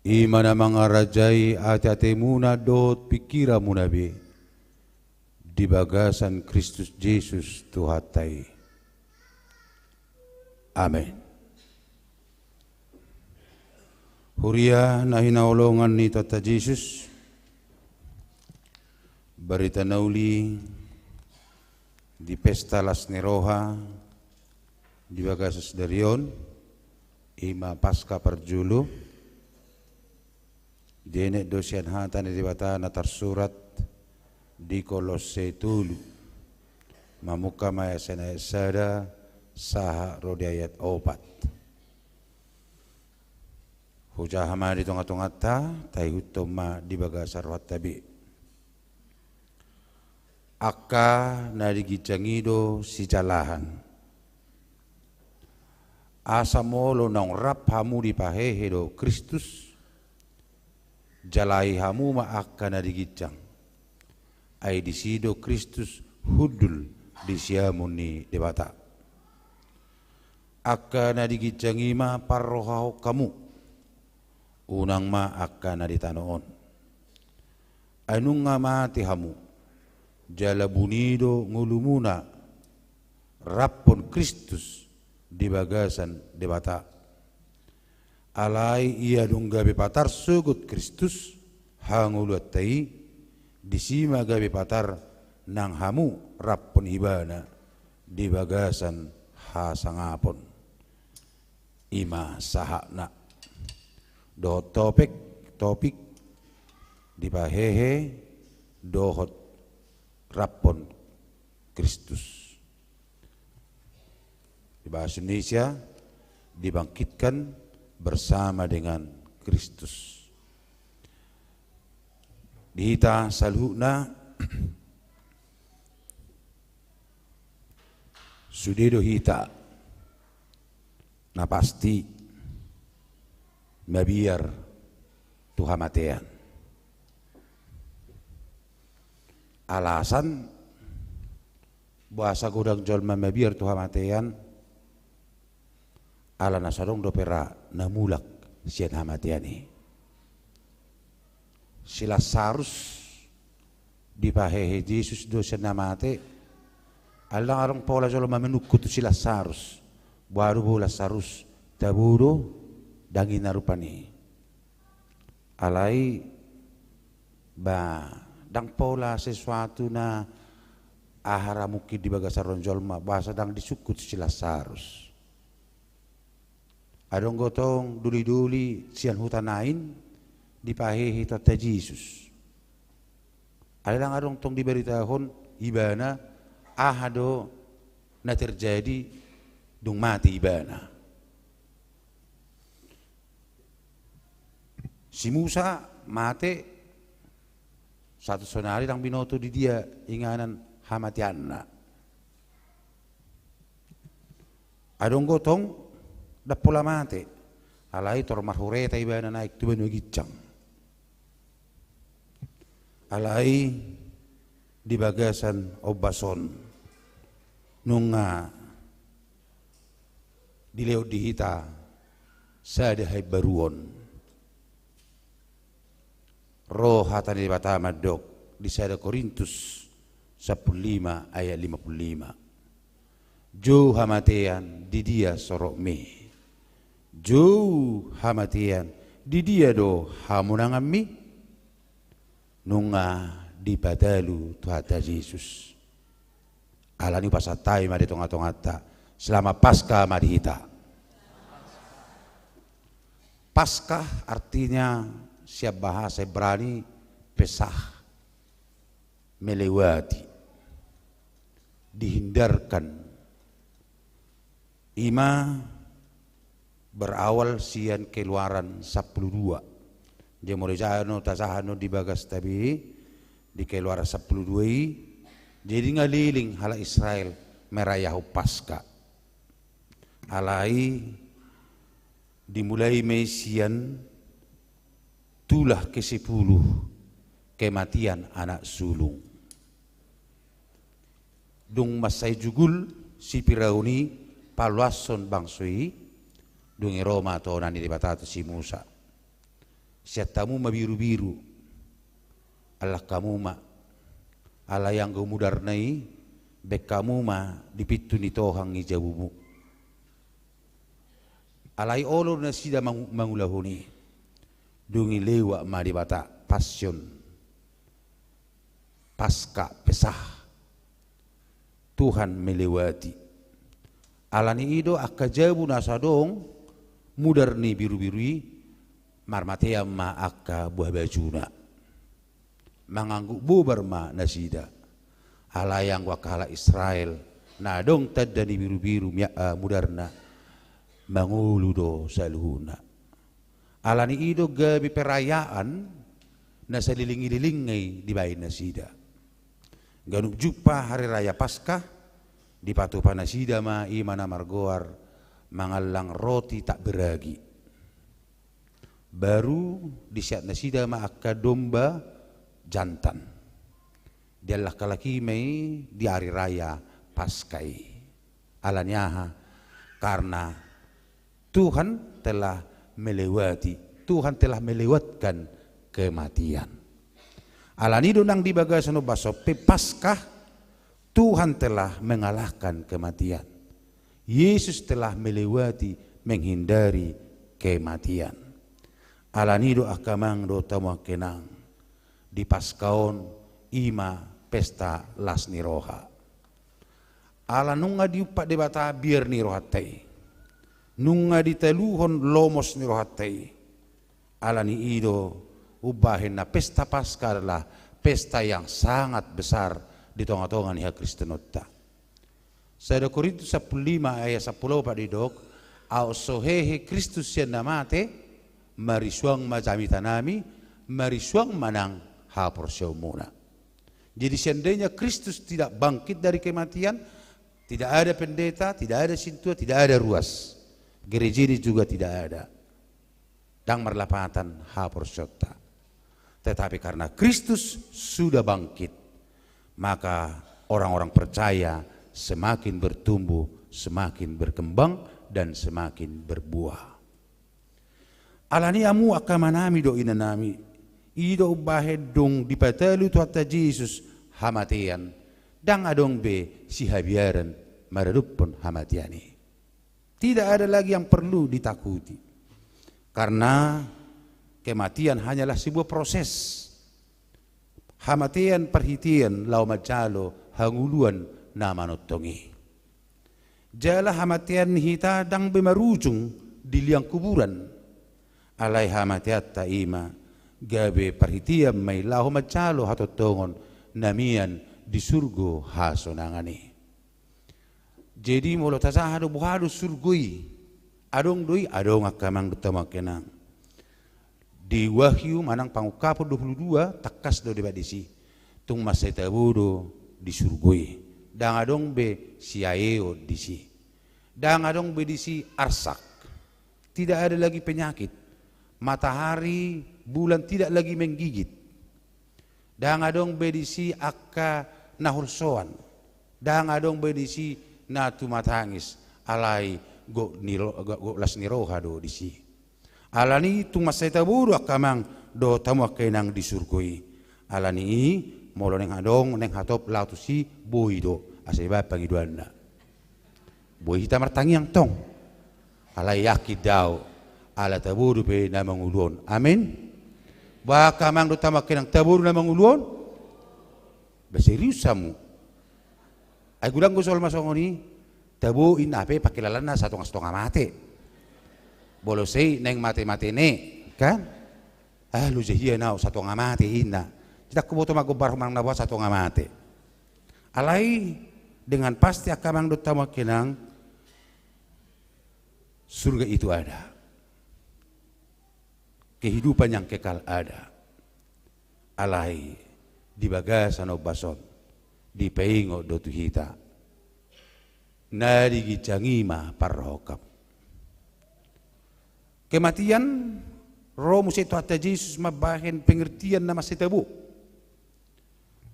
I ma na mangarajai ateatemuna dohot pingkiranmuna be di bagasan Kristus Jesus Tuhanta i. Amen. Huria na hinaholongan ni Tuhanta Jesus, barita na uli di pesta las ni roha di bagasan sadari on, i ma Paskah parjolo, dienet do sian hata ni Debata na tarsurat di Kolosse tolu. Mamungka ma sian ayat sada sahat ro di ayat opat. Hujaha ma di tongatonganta, taihuthon ma di bagasan rohanta be. Angka na di ginjang i do sijalahan. Asa molo naung rap hamu dipahehe dohot Kristus, jalai hamu ma angka na di ginjang. Ai disi do Kristus hundul di siamun ni Debata. Angka na di ginjang i ma parrohahon hamu, unang ma angka na di tano on. Ai nunga mate hamu, jala buni do ngolumuna raphon Kristus di bagasan Debata. Alai ia dung gabe patar sogot Kristus hangoluanta i, disi ma gabe patar nang hamu raphon Ibana di bagasan hasangapon. I ma sahatna. Dohot topik, topik dipahehe dohot raphon Kristus. Di bahasa Indonesia, dibangkitkan bersama dengan Kristus. Di hita saluhutna, sude do hita na pasti mabiar tu hamatean. Alasan boasa godang jolma mabiar tu hamatean, ala na so adong dope ra na mulak sian hamatean i. Si Lasarus dipahehe Jesus do sian na mate, ala ndang adong pola jolma manungkun tu si Lasarus. Boha do bo Lasarus, tabo do, ndang i na rupani. Alai, ba, ndang pola sesuatu na aha ra mungkin di bagasan roha ni jolma, boasa ndang disungkun si Lasarus. Adong do tong dolidoli sian huta nain dipahehe Tuhanta Jesus. Alai ndang adong tong dibaritahon ibana aha do na terjadi dung mate ibana. Si Musa mate, sahat tu sonari ndang binoto di dia inganan hamateanna. Adong do tong ndang pola mate, alai tor marhureta ibana naek tu banua ginjang. Alai di bagasan ombas on nunga dilehon di hita sada haimbaruon. Ro hata ni Debata mandok di sada Korintus sampulu lima ayat lima pulu lima. Jou hamatean, di dia sorokmi? Jou hamatean, di dia do hamonanganmi? Nunga dipatalu Tuhanta Jesus. Alani i hupasahat hami ma di tongatonganta. Selamat Paskah ma di hita. Paskah artinya sian bahasa Ibrani Pesach, melewati, dihindarkan. I ma berawal sian Keluaran sampulu dua. Jadi molo dijaha annon, tajaha annon di bagasta be, di Keluaran sampulu dua i, jadi nga leleng halak Israel merayahon Paskah. Alai dimulai ma i sian tulah kesepuluh, kematian anak sulung. Dung mansai jugul si Firaun i paluashon bangso i, Dung i ro ma tona ni Debata tu si Musa: Sian hamu ma birubiru, allang hamu ma, alai anggo mudarna i, baen hamu ma di pintu ni tohang ni jabumu. Alai olo do nasida mangu-, mangulahon i. Dung i lewat ma Debata, Paskah. Paskah, Pesah. Tuhan melewati. Alani i do angka jabu na so adong mudar ni birubiru i, marmatean ma angka buah bajuna. Mangangguk bobar ma nasida. Alai anggo angka halak Israel na adong tanda ni birubiru mia-, eh, mudarna, mangolu do saluhutna. Alani i do gabe perayaan na saleleng-lelengna i dibaen nasida. Ganup jumpa hari raya Paskah, dipatupa nasida ma i ma na margoar mangallang roti tak beragi. Baru diseat nasida ma angka domba jantan. Diallang halak i ma i di hari raya Paskah i. Alani aha? Karena Tuhan telah melewati, Tuhan telah melewatkan kematian. Alani do nang di bagasan ombas on pe Paskah, Tuhan telah mengalahkan kematian. Yesus telah melewati, menghindari kematian. Alani do angka amang dohot hamu angka inang, di Paskah on i ma pesta las ni roha. Ala nunga diumpat Debata biar ni rohanta i. Nunga ditaluhon lomos ni rohanta i. Alani i do umbahen na pesta Paskah adalah pesta yang sangat besar di tonga-tonga ni hakristenonta. Sada Korintus sampulu lima ayat sampulu opat didok: Aut so hehe Kristus sian na mate, marisuang ma jamitanami, marisuang ma nang haporseaonmuna. Jadi seandainya Kristus tidak bangkit dari kematian, tidak ada pendeta, tidak ada sintua, tidak ada ruas. Gereja ini juga tidak ada. Ndang marlapatan haporseaonta. Tetapi karena Kristus sudah bangkit, maka orang-orang percaya semakin bertumbuh, semakin berkembang, dan semakin berbuah. Alani i hamu angka amanami dohot inanami, i do umbahen dung dipatalu Tuhanta Jesus hamatean, ndang adong be sihabiaran maradophon hamatean i. Tidak ada lagi yang perlu ditakuti. Karena kematian hanyalah sebuah proses. Hamatean parhitean laho manjalo hangoluan na manongtong i. Jala hamatean ni hita ndang be marujung di liang kuburan. Alai hamateanta i ma gabe parhitean ma i laho manjalo hatongtongon na mian di surgo hasonangan i. Jadi molo tajaha do boha do surgo i, adong do i? Adong, angka amang dohot hamu angka inang. Di Wahyu manang Pangungkapon dua pulu dua, tangkas do deba disi. Tung mansai tabo do di surgo i. Ndang adong be siaeon disi. Ndang adong be disi arsak. Tidak ada lagi penyakit. Matahari, bulan tidak lagi menggigit. Ndang adong be disi angka na holsoan. Ndang adong be disi na tumatangis, alai gok ni ro-, gok, gok las ni roha do disi. Alani i tung mansai tabo do, angka amang dohot hamu angka inang, di surgo i. Alani i molo naeng adong, naeng hatop laho tusi, boi do, asa dibaen pangidoanna. Boi hita martangiang tong. Alai yakin do au, ala tabo dope na mangolu on. Amin. Boha, angka amang dohot hamu angka inang, tabo do na mangolu on? Ba serius hamu? Ai godang do jolma songon i, tabo inna pe pangkilalanna satonga-satonga mate. Molo sai naeng mate-mate ne, kan? Ah, loja hian au, satonga mate inna. Ndang huboto ma gombarhon manang na boha, satonga mate. Alai dengan pasti, angka amang dohot hamu angka inang, surga itu ada. Kehidupan yang kekal ada. Alai di bagasan ombas on dipaingot do tu hita, na di ginjang i ma parrohahon. Kematian ro muse Tuhanta Jesus mambahen pengertian na mansai tabo.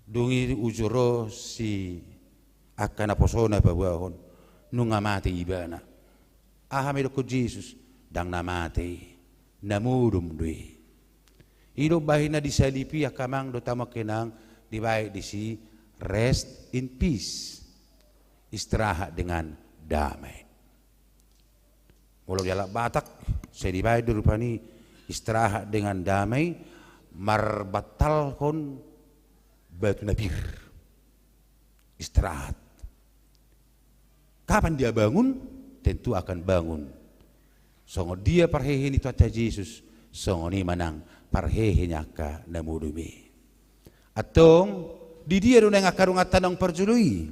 Dung i uju ro si angka naposona paboahon, nunga mate ibana. Aha ma didokkon Jesus? Ndang na mate i, na modom do i. I do bahen na disalip i angka amang dohot hamu angka inang, dibahen disi rest in peace. Istirahat dengan damai. Molo di halak Batak, sai dibahen do rupani istirahat dengan damai, marbantalhon batu na pir. Istirahat. Kapan dia bangun? Tentu akan bangun. Songon dia parhehe ni Tuhanta Jesus, songon i ma nang parhehe ni angka na modom i. Antong, di dia do naeng angka donganta naung parjolo i?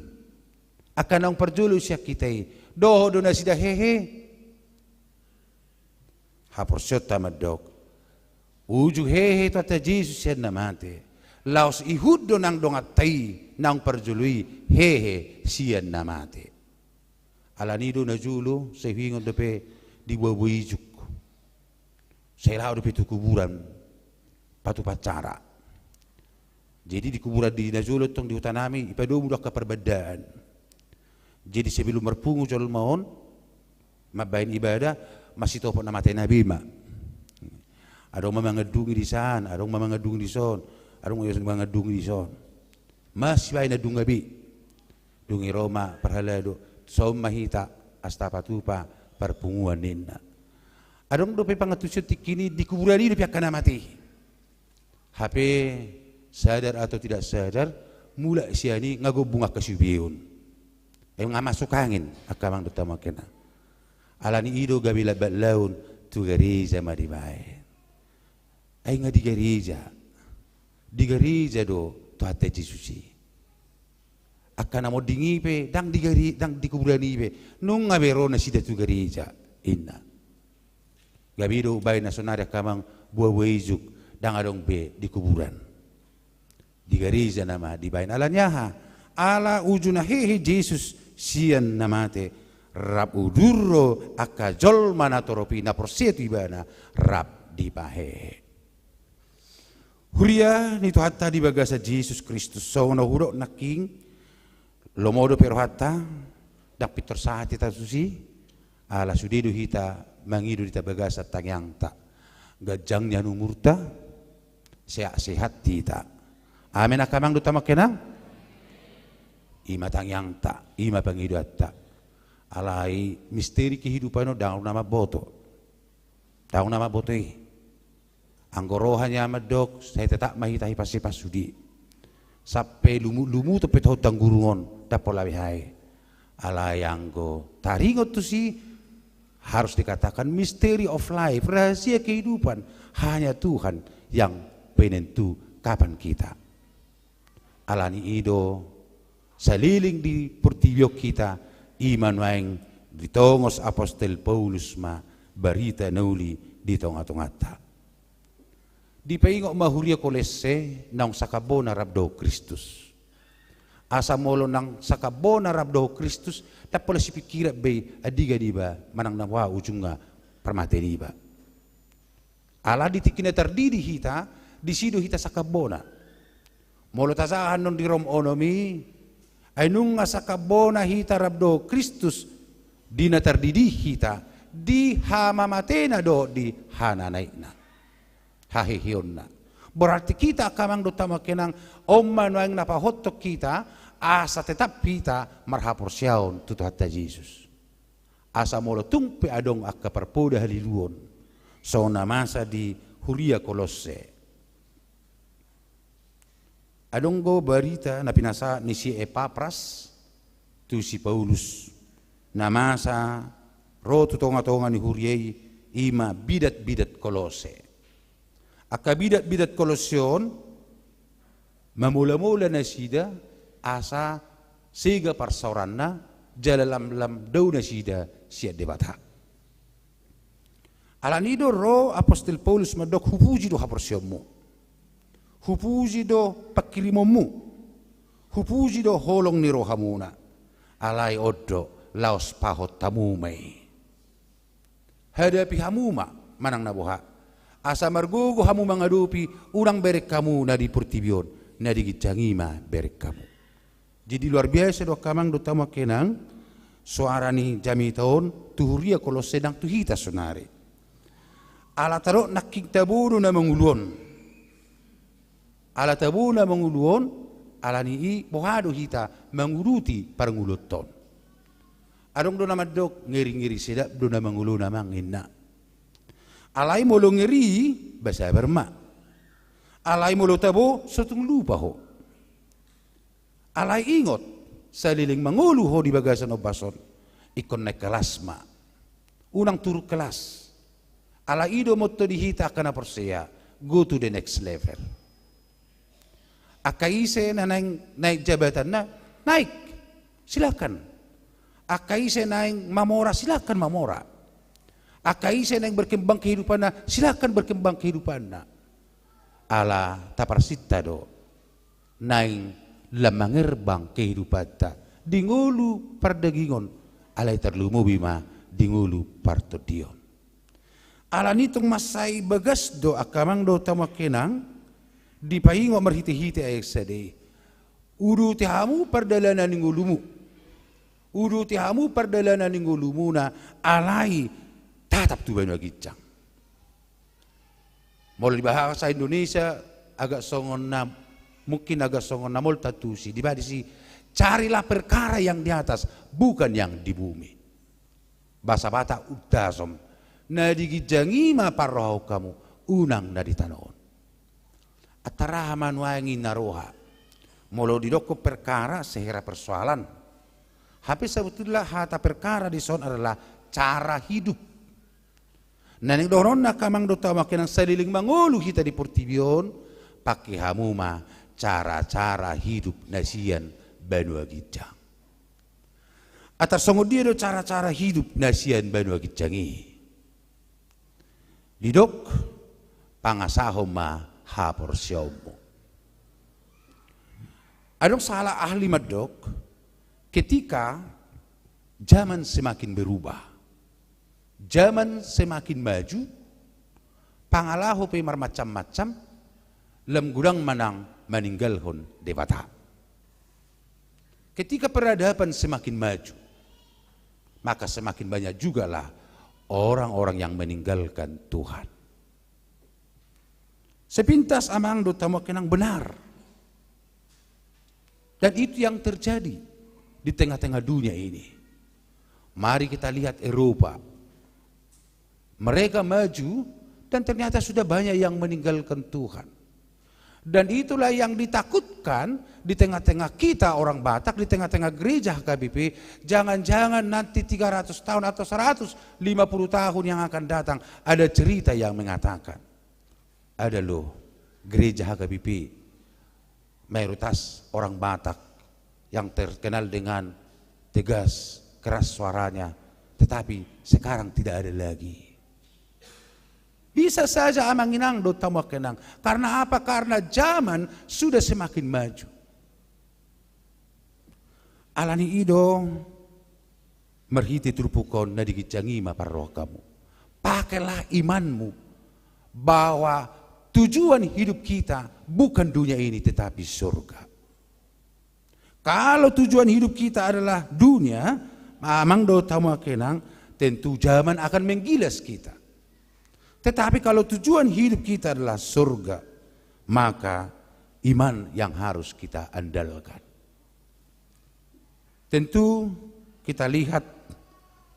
Angka naung parjolo sian hita i, dohot do nasida hehe? Haporseaonta mandok, uju hehe Tuhanta Jesus sian na mate, laos ihut do nang donganta i naung parjolo i hehe sian na mate. Alani i do na jolo, sai huingot dope di boaboa ijuk. Sai laho dope tu kuburan, patupa acara. Jadi di kuburan di na jolo tong di huta nami, ipadomu do angka parbandaan. Jadi sebelum marpungu jolma on, mambahen ibadah, masitopot na matena be ma. Adong ma mangandungi dison, adong ma mangandungi dison, adong ma mangandungi dison. Masibahen na dunga be. Dung i ro ma parhalado, songon ma hita, asa tapatupa parpunguan ninna. Adong dope pangantusion tingki i, di kuburan i dope angka na mate. Hape sadar atau tidak sadar, mulak sian i nga gombung angka siubeon. Ai nga masuk angin angka amang dohot hamu angka inang. Alani i do gabe lambat laun tu gareja ma dibahen. Ai nga di gareja. Di gareja do Tuhanta Jesus i. Angka na monding i pe, ndang di gare-, ndang di kuburan i be, nunga be ro nasida tu gareja, inna. Gabe do umbahen na sonari angka amang boaboa ijuk, ndang adong be di kuburan. Di gareja nama dibahen. Alani aha? Ala uju na hehe Jesus sian na mate, rap udur do angka jolma na torop i na porsea tu ibana rap dipahehe. Huria ni Tuhanta di bagasan Jesus Kristus, songon na hudok nangkin, lomo dope rohanta, ndang pintor sahat hita tusi, ala sude do hita mangido di bagasan tangiangta. Ganjang nian umurta, sehat-sehat hita. Amen angka amang dohot hamu angka inang. I ma tangiangta, i ma pangidoanta. Alai misteri kehidupan on ndang adong na mamboto. Ndang adong na mamboto i. Anggo roha nian mandok, sai tetap ma hita hipas-hipas sude. Sampe lumu-, lumut pe tu hutang gurung on, ndang pola be hae. Alai anggo taringot tusi, harus dikatakan mystery of life, rahasia kehidupan, hanya Tuhan yang penentu kapan kita. Alani i do, saleleng di portibi on hita, i ma nuaeng ditongos apostel Paulus ma barita na uli di tonga-tonganta. Dipaingot ma huria Kolosse naung sakambona rap dohot Kristus. Asa molo naung sakambona rap dohot Kristus, ndang pola sipingkiran be i andigan iba manang na boha ujungna parmatean iba. Ala di tingki na tardidi hita, disi do hita sakambona. Molo tajaha annon di Rom onom i, ai nunga sakambona hita rap dohot Kristus di na tardidi hita, di hamamatena dohot di hananaekna, haheheonna. Berarti hita angka amang dohot hamu angka inang, on ma nuaeng na pahothon hita, asa tetap hita marhaporseaon tu Tuhanta Jesus. Asa molo tung pe adong angka parpoda haliluon, songon na masa di huria Kolosse. Adong do barita na pinasahat ni si Epapras tu si Paulus, na masa ro tu tonga-tonga ni huria i, i ma bidat-bidat Kolosse. Angka bidat-bidat Kolosse on, mamola-mola nasida asa sega parsaoranna, jala lamlam dao nasida sian Debata. Alani i do ro apostel Paulus mandok, hupuji do haporseaonmu, hupuji do pangkirimonmu, hupuji do holong ni rohamuna. Alai on do, laos pahot hamu ma i. Hadapi hamu ma manang na boha, asa margogo hamu mangadopi, unang bereng hamu na di portibi on, na di ginjang i ma bereng hamu. Jadi luar biasa do angka amang dohot hamu angka inang, soara ni jamita on tu huria Kolosse nang tu hita sonari. Ala tadok nangkin tabo do na mangolu on. Ala tabo na mangolu on, ala ni i boha do hita manguduti parngoluonta on. Adong do na mandok, ngeri-ngeri sedap do na mangolona, Amang, ninna. Alai molo ngeri, ba sabar ma. Alai molo tabo, so tung lupa ho. Alai ingot, saleleng mangolu ho di bagasan ombas on, ingkon naik kelas ma. Unang turun kelas. Alai i do motto di hita angka na porsea, go to the next level. Angka ise na naeng naik jabatanna, naik. Silakan. Angka ise naeng mamora, silakan mamora. Angka ise naeng berkembang kehidupanna, silakan berkembang kehidupanna. Ala taparsinta do naeng lam mangerbang kehidupanta di ngolu pardagingon, alai tarlumobi ma di ngolu partondion. Ala ni i tung mansai bagas do angka amang dohot hamu angka inang, dipaingot marhite-hite ayat sada i. Uduti hamu pardalanan ni ngolumu. Uduti hamu pardalanan ni ngolumuna, alai tatap tu banua ginjang. Molo di bahasa Indonesia agak songon na, mungkin agak songon na molo taantusi, dibaen disi, carilah perkara yang di atas, bukan yang di bumi. Bahasa Batak untasom. Na di ginjang i ma parrohahon hamu, unang na di tano on. Antara aha ma nuaeng i na roha? Molo didokkon perkara, sehera persoalan. Hape sebetulna hata perkara dison adalah cara hidup. Na naeng dohononna angka amang dohot hamu angka inang, saleleng mangolu hita di portibi on, pangke hamu ma cara-cara hidup na sian banua ginjang. Antar songon dia do cara-cara hidup na sian banua ginjang i? Didok, pangasahon ma haporseaonmu. Adong salah ahli mandok, ketika zaman semakin berubah, zaman semakin maju, pangalaho pe marmacam-macam, lam godang ma nang maninggalhon Debata. Ketika peradaban semakin maju, maka semakin banyak jugalah orang-orang yang meninggalkan Tuhan. Sepintas amang dohot hamu angka inang, benar. Dan itu yang terjadi di tengah-tengah dunia ini. Mari kita lihat Eropa. Mereka maju dan ternyata sudah banyak yang meninggalkan Tuhan. Dan itulah yang ditakutkan di tengah-tengah kita orang Batak, di tengah-tengah gereja H K B P, jangan-jangan nanti tiga ratus tahun atau seratus lima puluh tahun yang akan datang ada cerita yang mengatakan, ada loh gereja H K B P, mayoritas orang Batak yang terkenal dengan tegas, keras suaranya, tetapi sekarang tidak ada lagi. Bisa saja amang inang dohot hamu angka inang. Karena apa? Karena zaman sudah semakin maju. Ala ni i do, marhite turpuk on na di ginjang i ma parrohahon hamu. Pakailah imanmu bahwa tujuan hidup kita bukan dunia ini tetapi surga. Kalau tujuan hidup kita adalah dunia, amang dohot hamu angka inang, tentu zaman akan menggilas kita. Tetapi kalau tujuan hidup kita adalah surga, maka iman yang harus kita andalkan. Tentu kita lihat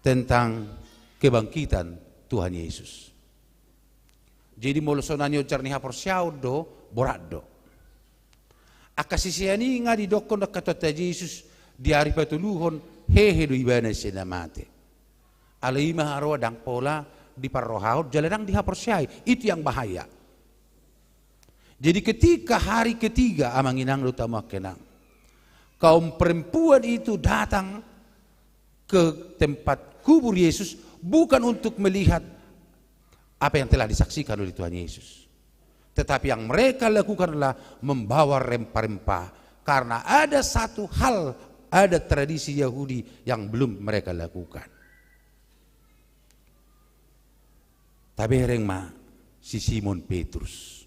tentang kebangkitan Tuhan Yesus. Jadi molo songon na niojar ni haporseaon do, borat do. Angka sisean i nga didokkon angka Tuhanta Jesus di ari patoluhon, hehe do ibana sian na mate. Alai i ma haroa ndang pola diparrohahon jala ndang dihaporseai. Itu yang bahaya. Jadi ketika hari ketiga, amang inang dohot hamu angka inang, kaum perempuan itu datang ke tempat kubur Yesus bukan untuk melihat apa yang telah disaksikan oleh Tuhan Yesus. Tetapi yang mereka lakukan adalah membawa rempah-rempah. Karena ada satu hal, ada tradisi Yahudi yang belum mereka lakukan. Tabereng ma si Simon Petrus.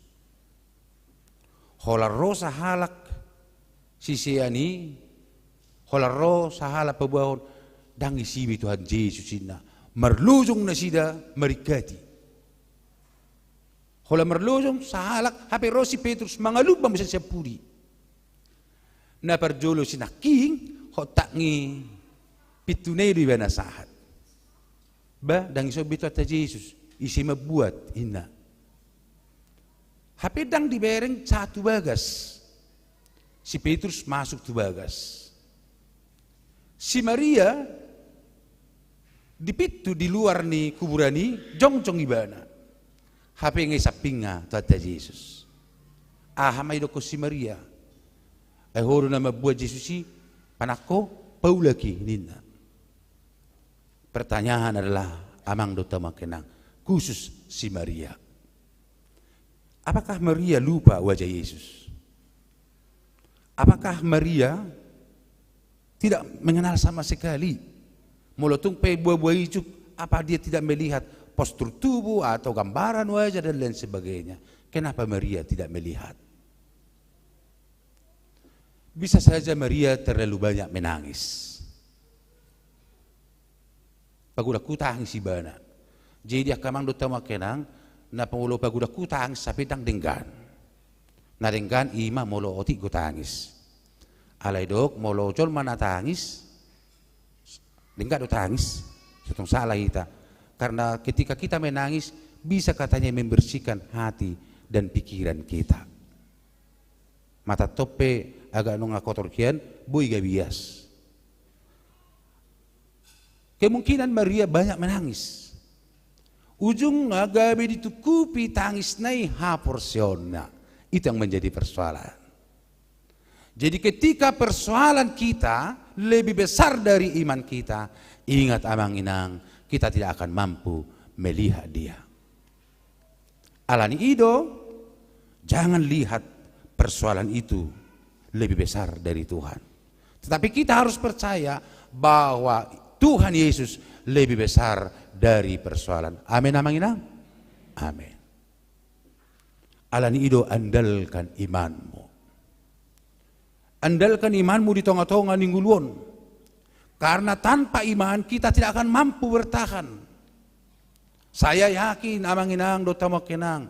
Holan ro sahalak sisean i, holan ro sahalak paboahon, ndang disi be Tuhan Jesus inna. Marlojong nasida maringkati. Holan marlojong sahalak, hape ro si Petrus mangalumban muse sian pudi. Na parjolo sinangking, hotangna i, pintuna i do ibana sahat. Ba, ndang dison be Tuhanta Jesus, ise mambuat, ninna. Hape ndang dibereng sahat tu bagas. Si Petrus masuk tu bagas. Si Maria di pintu, di luar ni kuburan i, jongjong ibana. Hape nga i sampingna Tuhanta Jesus. Aha ma didokkon si Maria? Ai ho do na mambuat Jesus i, manang ho, paulak i, ninna. Pertanyaan adalah, amang dohot hamu angka inang, khusus si Maria. Apakah Maria lupa wajah Yesus? Apakah Maria tidak mengenal sama sekali? Molo tung pe buha-buha ijuk, apa dia tidak melihat postur tubuh atau gambaran wajah dan lain sebagainya? Kenapa Maria tidak melihat? Bisa saja Maria terlalu banyak menangis. Pagodanghu tangis ibana. Jadi angka amang dohot hamu angka inang, na molo pagodanghu tangis, hape ndang denggan. Na denggan i ma molo otik do tangis. Alai didok molo jolma na tangis, denggan do tangis. Sai tung sala hita. Karena ketika kita menangis, bisa katanya membersihkan hati dan pikiran kita. Mata tong pe agak nunga kotor hian, boi gabe ias. Kemungkinan Maria banyak menangis. Ujungna gabe ditungkupi tangisna i haporseaonna. Itu yang menjadi persoalan. Jadi ketika persoalan kita lebih besar dari iman kita, ingat amang inang, kita tidak akan mampu melihat dia. Alani i do, jangan lihat persoalan itu lebih besar dari Tuhan. Tetapi kita harus percaya bahwa Tuhan Yesus lebih besar dari persoalan. Amin, amang inang? Amin. Alani i do, andalkan imanmu. Andalkan imanmu di tonga-tonga ni ngolu on. Karena tanpa iman kita tidak akan mampu bertahan. Saya yakin, amang inang dohot hamu angka inang,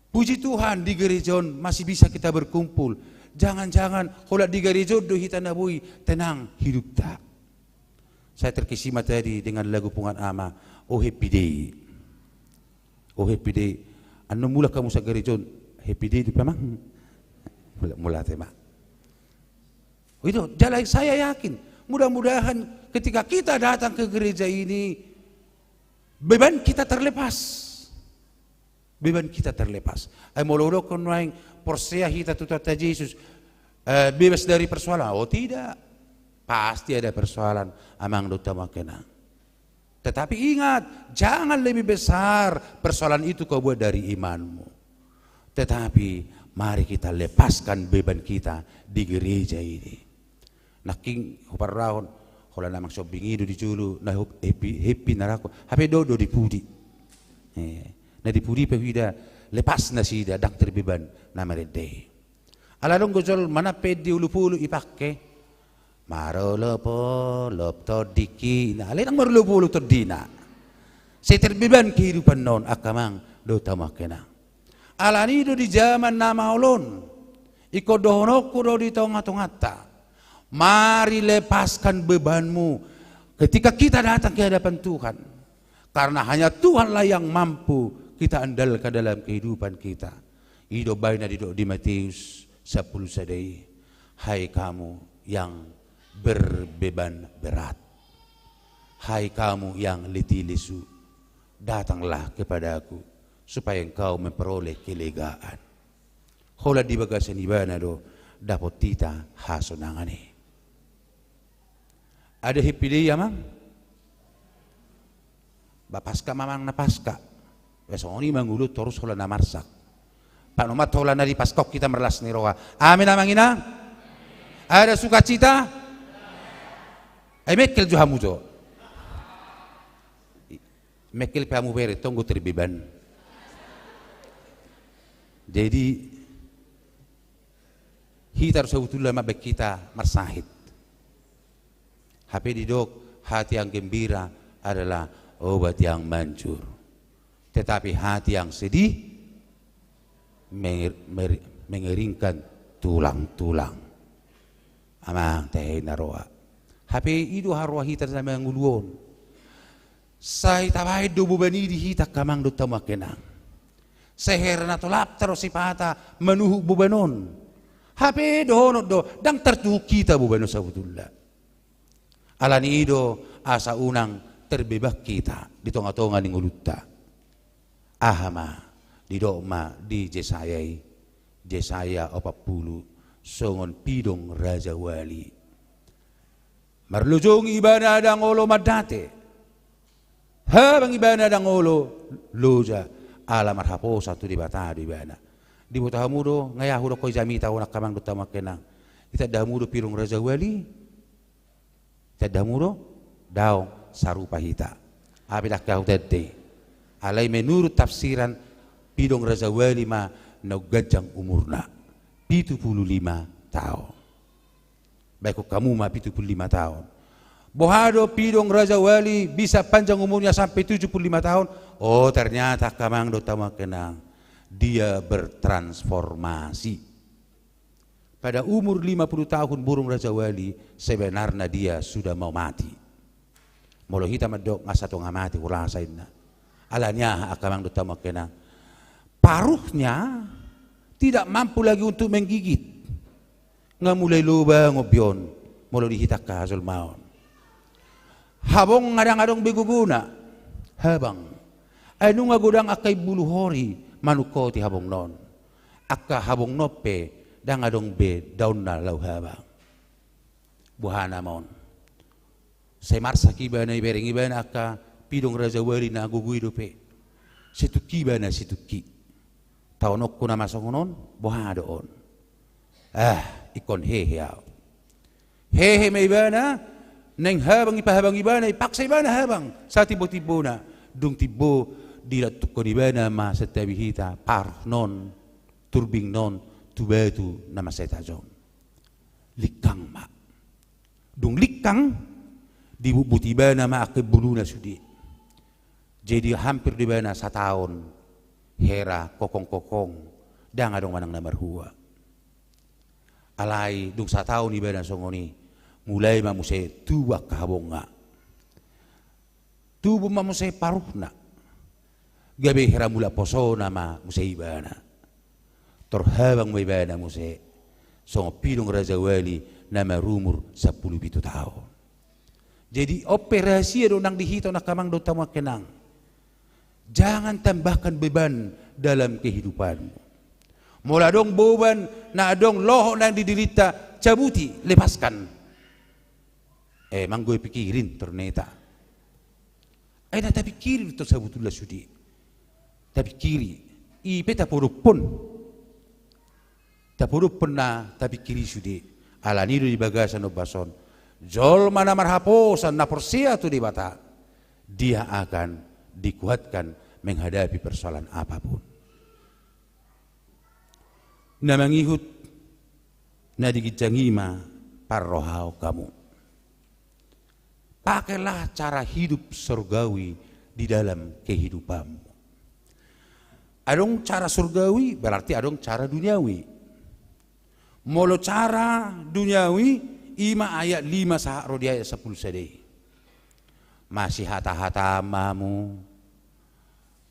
puji Tuhan, di gereja on masih bisa kita berkumpul. Jangan-jangan holan di gereja on do hita na boi tenang hidupta. Saya terkesima tadi dengan lagu Punguan Ama, "Oh Happy Day." Oh Happy Day. Annon mulak hamu sian gereja on, Happy Day dope, amang. Mulak, mulak te ma. Oh, itu, jadi saya yakin, mudah-mudahan ketika kita datang ke gereja ini, beban kita terlepas. Beban kita terlepas. Ai molo hudokkon nuaeng porsea hita tu Tuhanta Jesus, eh, bebas dari persoalan? Oh tidak. Pasti ada persoalan, amang dohot hamu angka inang. Tetapi ingat, jangan lebih besar persoalan itu kau buat dari imanmu. Tetapi mari kita lepaskan beban kita di gereja ini. Nangkin huparrohahon, holan amang Sombing i do di jolo, na hop-, happy, happy na rohangku. Hape do, do di pudi. Eh, na di pudi pe huida, lepas nasida, ndang terbeban na marende i. Ala adong do jolma na pe di olopolop ipangke. Marolopolop tondingki, na alai ndang marolopolop tondina. Sai terbeban kehidupanna on, angka amang dohot hamu angka inang. Alani i do di jaman na maol on, ingkon dohononku do di tonga-tonganta. Mari lepaskan bebanmu ketika kita datang ke hadapan Tuhan. Karena hanya Tuhanlah yang mampu kita andalkan dalam kehidupan kita. I do umbahen na didok di Matius sampulu sada i, "Hai kamu yang berbeban berat, hai kamu yang letih lesu, datanglah kepada-Ku, supaya engkau memperoleh kelegaan." Holan di bagasan Ibana do dapot hita hasonangan i. Ada happy day, amang? Ba Paska ma, amang, na Paska. Ba songon i mangolu torus holan na marsak. Panumat holan na dipaskahon hita marlas ni roha. Amin, amang inang? Ada sukacita? Ai mengkel jo hamu jo. Mengkel pe hamu bere, tong do terbeban. Jadi, hita do sabotulna mambahen hita marsahit. Hape didok, hati yang gembira adalah obat yang manjur. Tetapi hati yang sedih menger-, mer-, mengeringkan tulang-tulang. Amang, tahe na roa. Hape i do haroa hita na mangolu on. Sai tabaen do boban i di hita angka amang dohot hamu angka inang. Sai hera na tolap taro sipata manuhuk boban on. Hape dohonon do, ndang tartuhuk hita boban on sabotulna. Alani i do asa unang terbeban hita di tonga-tonga ni ngolunta. Aha ma didok ma di Jesaya i, Jesaya opat pulu, songon pidong rajawali. Marlojong ibana ndang olo mandate. Habang ibana ndang olo loja, ala marhaposan tu Debata do ibana. Diboto hamu do, nga ahu dohot jamita on angka amang dohot hamu angka inang. Itanda hamu do pidong rajawali? Tanda hamu do? Daong, sarupa hita. Hape ndang ahu tanda i. Alai menurut tafsiran, pidong rajawali ma naung ganjang umurna. Pitu pulu lima taon. Baen hamu ma pitu pulu lima taon. Boha do pidong rajawali bisa panjang umurnya sampai tujuh puluh lima tahun? Oh, ternyata angka amang dohot hamu angka inang, dia bertransformasi. Pada umur lima puluh tahun burung rajawali, sebenarnya dia sudah mau mati. Molo hita mandok nga satonga mate, holan sainna. Alani aha angka amang dohot hamu angka inang? Paruhnya tidak mampu lagi untuk menggigit. Nga mulai loba ngombi on, molo di hita angka hajolmaon. Habong nga ndang adong be gogona, habang. Ai nunga godang angka imbulu hori manungkoti habongna on. Angka habongna on pe ndang adong be daonna laho habang. Boha nama on? Sai marsak ibana, ibereng ibana angka pidong rajawali na gogo i dope. Situngki ibana, situngki. Taononku nama songon on, boha do on? Ah, ingkon hehe ahu. Hehe ma ibana, naeng habang ipahabang ibana, ipaksa ibana habang satimbo-timbona. Dung timbo, dilantukkon ibana ma santabi hita paruhna on, turbingna on tu batu na mansai tajom. Lingkang ma. Dung lingkang, dibutbut ibana ma angka imbuluna sude. Jadi hampir do ibana sataon hera kokong-kokong, ndang adong manang na marhua. Alai dung sataon ibana songon i, mulai ma muse tubu angka habongna. Tubu ma muse paruhna. Gabe hera mulak posona ma muse ibana. Tor habang ma ibana muse, songon pidong rajawali na marumur sampulu pitu taon. Jadi on pe rahasia do nang di hita on angka amang dohot hamu angka inang. Jangan tambahkan beban dalam kehidupanmu. Molo adong beban na adong, lohot na di dirinta, cabuti, lepaskan. Eh, mang gabe pikirin ternyata. Ai na tapikiri do tong sabotulna sude. Tapikiri. I pe tapodophon. Tapodophon na tapikiri sude. Alani do di bagasan ombas on, jolma na marhaposan, na porsea tu Debata, dia akan dikuatkan menghadapi persoalan apapun. Na mangihut na di ginjang i ma parrohaon hamu. Pakailah cara hidup surgawi di dalam kehidupanmu. Adong cara surgawi, berarti adong cara duniawi. Molo cara duniawi, i ma ayat lima sahat ro di ayat sampulu sada i. Masihata-hataan ma hamu,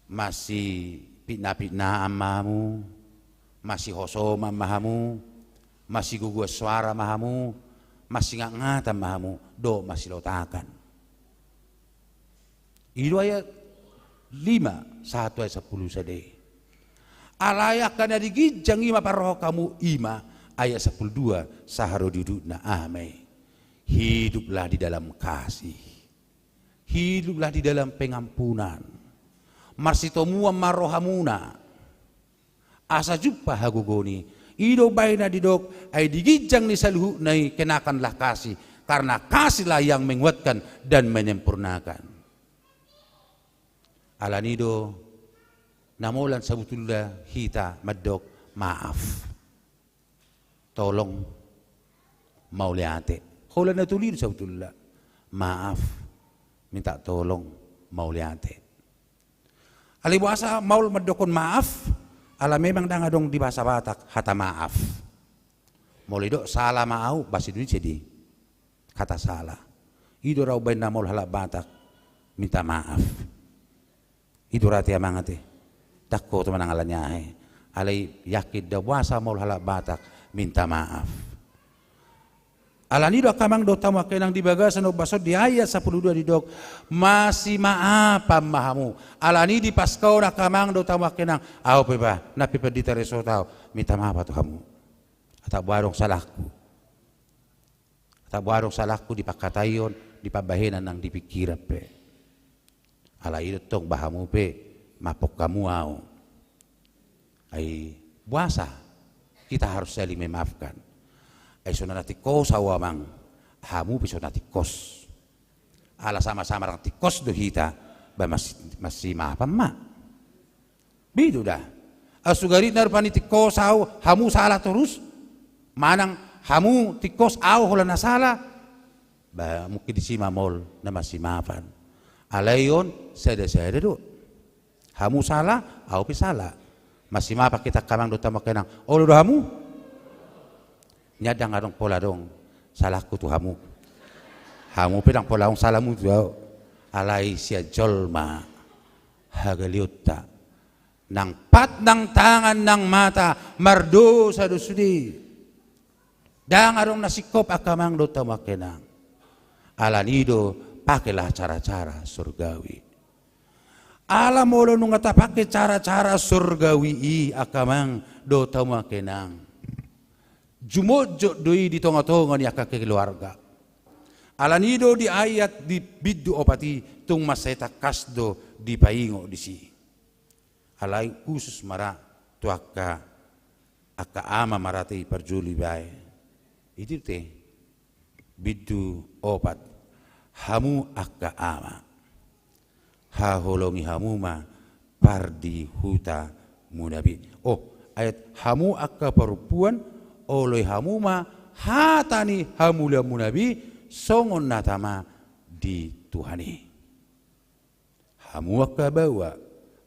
masipitna-pitnaan ma hamu, masihosoman ma hamu, masigogoan soara ma hamu, masingatngatan ma hamu, dohot masilotakan. I do ayat lima sahat tu ayat sampulu sada i. Alai angka na di ginjang i ma parrohaon hamu, i ma ayat sampulu dua sahat ro di udutna. Aha ma i? Hiduplah di dalam kasih. Hiduplah di dalam pengampunan. Marsitomuan ma rohamuna. Asa jumpang hagogoon i. I do umbahen na didok, ai di ginjang ni saluhutna i kenakanlah kasih, karena kasihlah yang menguatkan dan menyempurnakan. Alani do na molan sabotulna hita mandok maaf. Tolong, mauliate. Holan na tolu i do sabotulna. Maaf, minta tolong, mauliate. Alai boasa maol mandokkon maaf? Ala memang ndang adong di bahasa Batak hata maaf. Molo didok sala ma au, bahasa Indonesia do i hata sala. I do ra umbahen na maol halak Batak minta maaf. I do ra ate amang ate. Ndang hotu manang alani aha i. Alai yakin da boasa maol halak Batak minta maaf. Alani do angka amang dohot hamu angka inang di bagasan ombas on di ayat sampulu dua didok, masimaafan ma hamu. Alani di Paska on angka amang dohot hamu angka inang, au pe bah, nang pe pandita resort au, minta maaf au tu hamu. Atap boha adong salahku. Atap boha adong salahku di pangkataion, di pambahenan nang di pingkiran pe. Alai i do tong bah hamu pe, maaphon hamu au. Ai boasa kita harus saling memaafkan? Ai so na tingkos au amang, hamu pe so na tingkos. Ala sama-sama ndang tingkos do hita, bah mas-, masimaafan ma. Boi do da. Asa garitna rupani tingkos au, hamu sala torus. Manang hamu tingkos au holan na sala. Bah, mungkin disi ma maol na masimaafan. Alai on, sada-sada do. Hamu sala, au pe sala. Masimaafan hita angka amang dohot hamu angka inang. Olo do hamu? Nian ndang adong pola adong salahku tu hamu. Hamu pe ndang pola adong salahmu tu au. Alai sian jolma hagaleonta. Nang pat, nang tangan, nang mata, mardosa do sude. Ndang adong na singkop angka amang dohot hamu angka inang. Alani do, pakelah cara-cara sorgawi. Ala molo nunga tapake cara-cara sorgawi i angka amang dohot hamu angka inang, jumotjot do i di tonga-tonga ni angka keluarga. Alani do di ayat di bindu opat i tung mansai tangkas do dipaingot disi. Alai khusus ma ra tu angka, angka ama ma ra ate i parjolo dibaen. I do ate. Bindu opat. Hamu angka ama, haholongi hamu ma pardihutamuna be. Oh, ayat, hamu angka parompuan, oloi hamu ma hata ni hamuliaonmuna be, songon na tama di Tuhan i. Hamu angka baoa,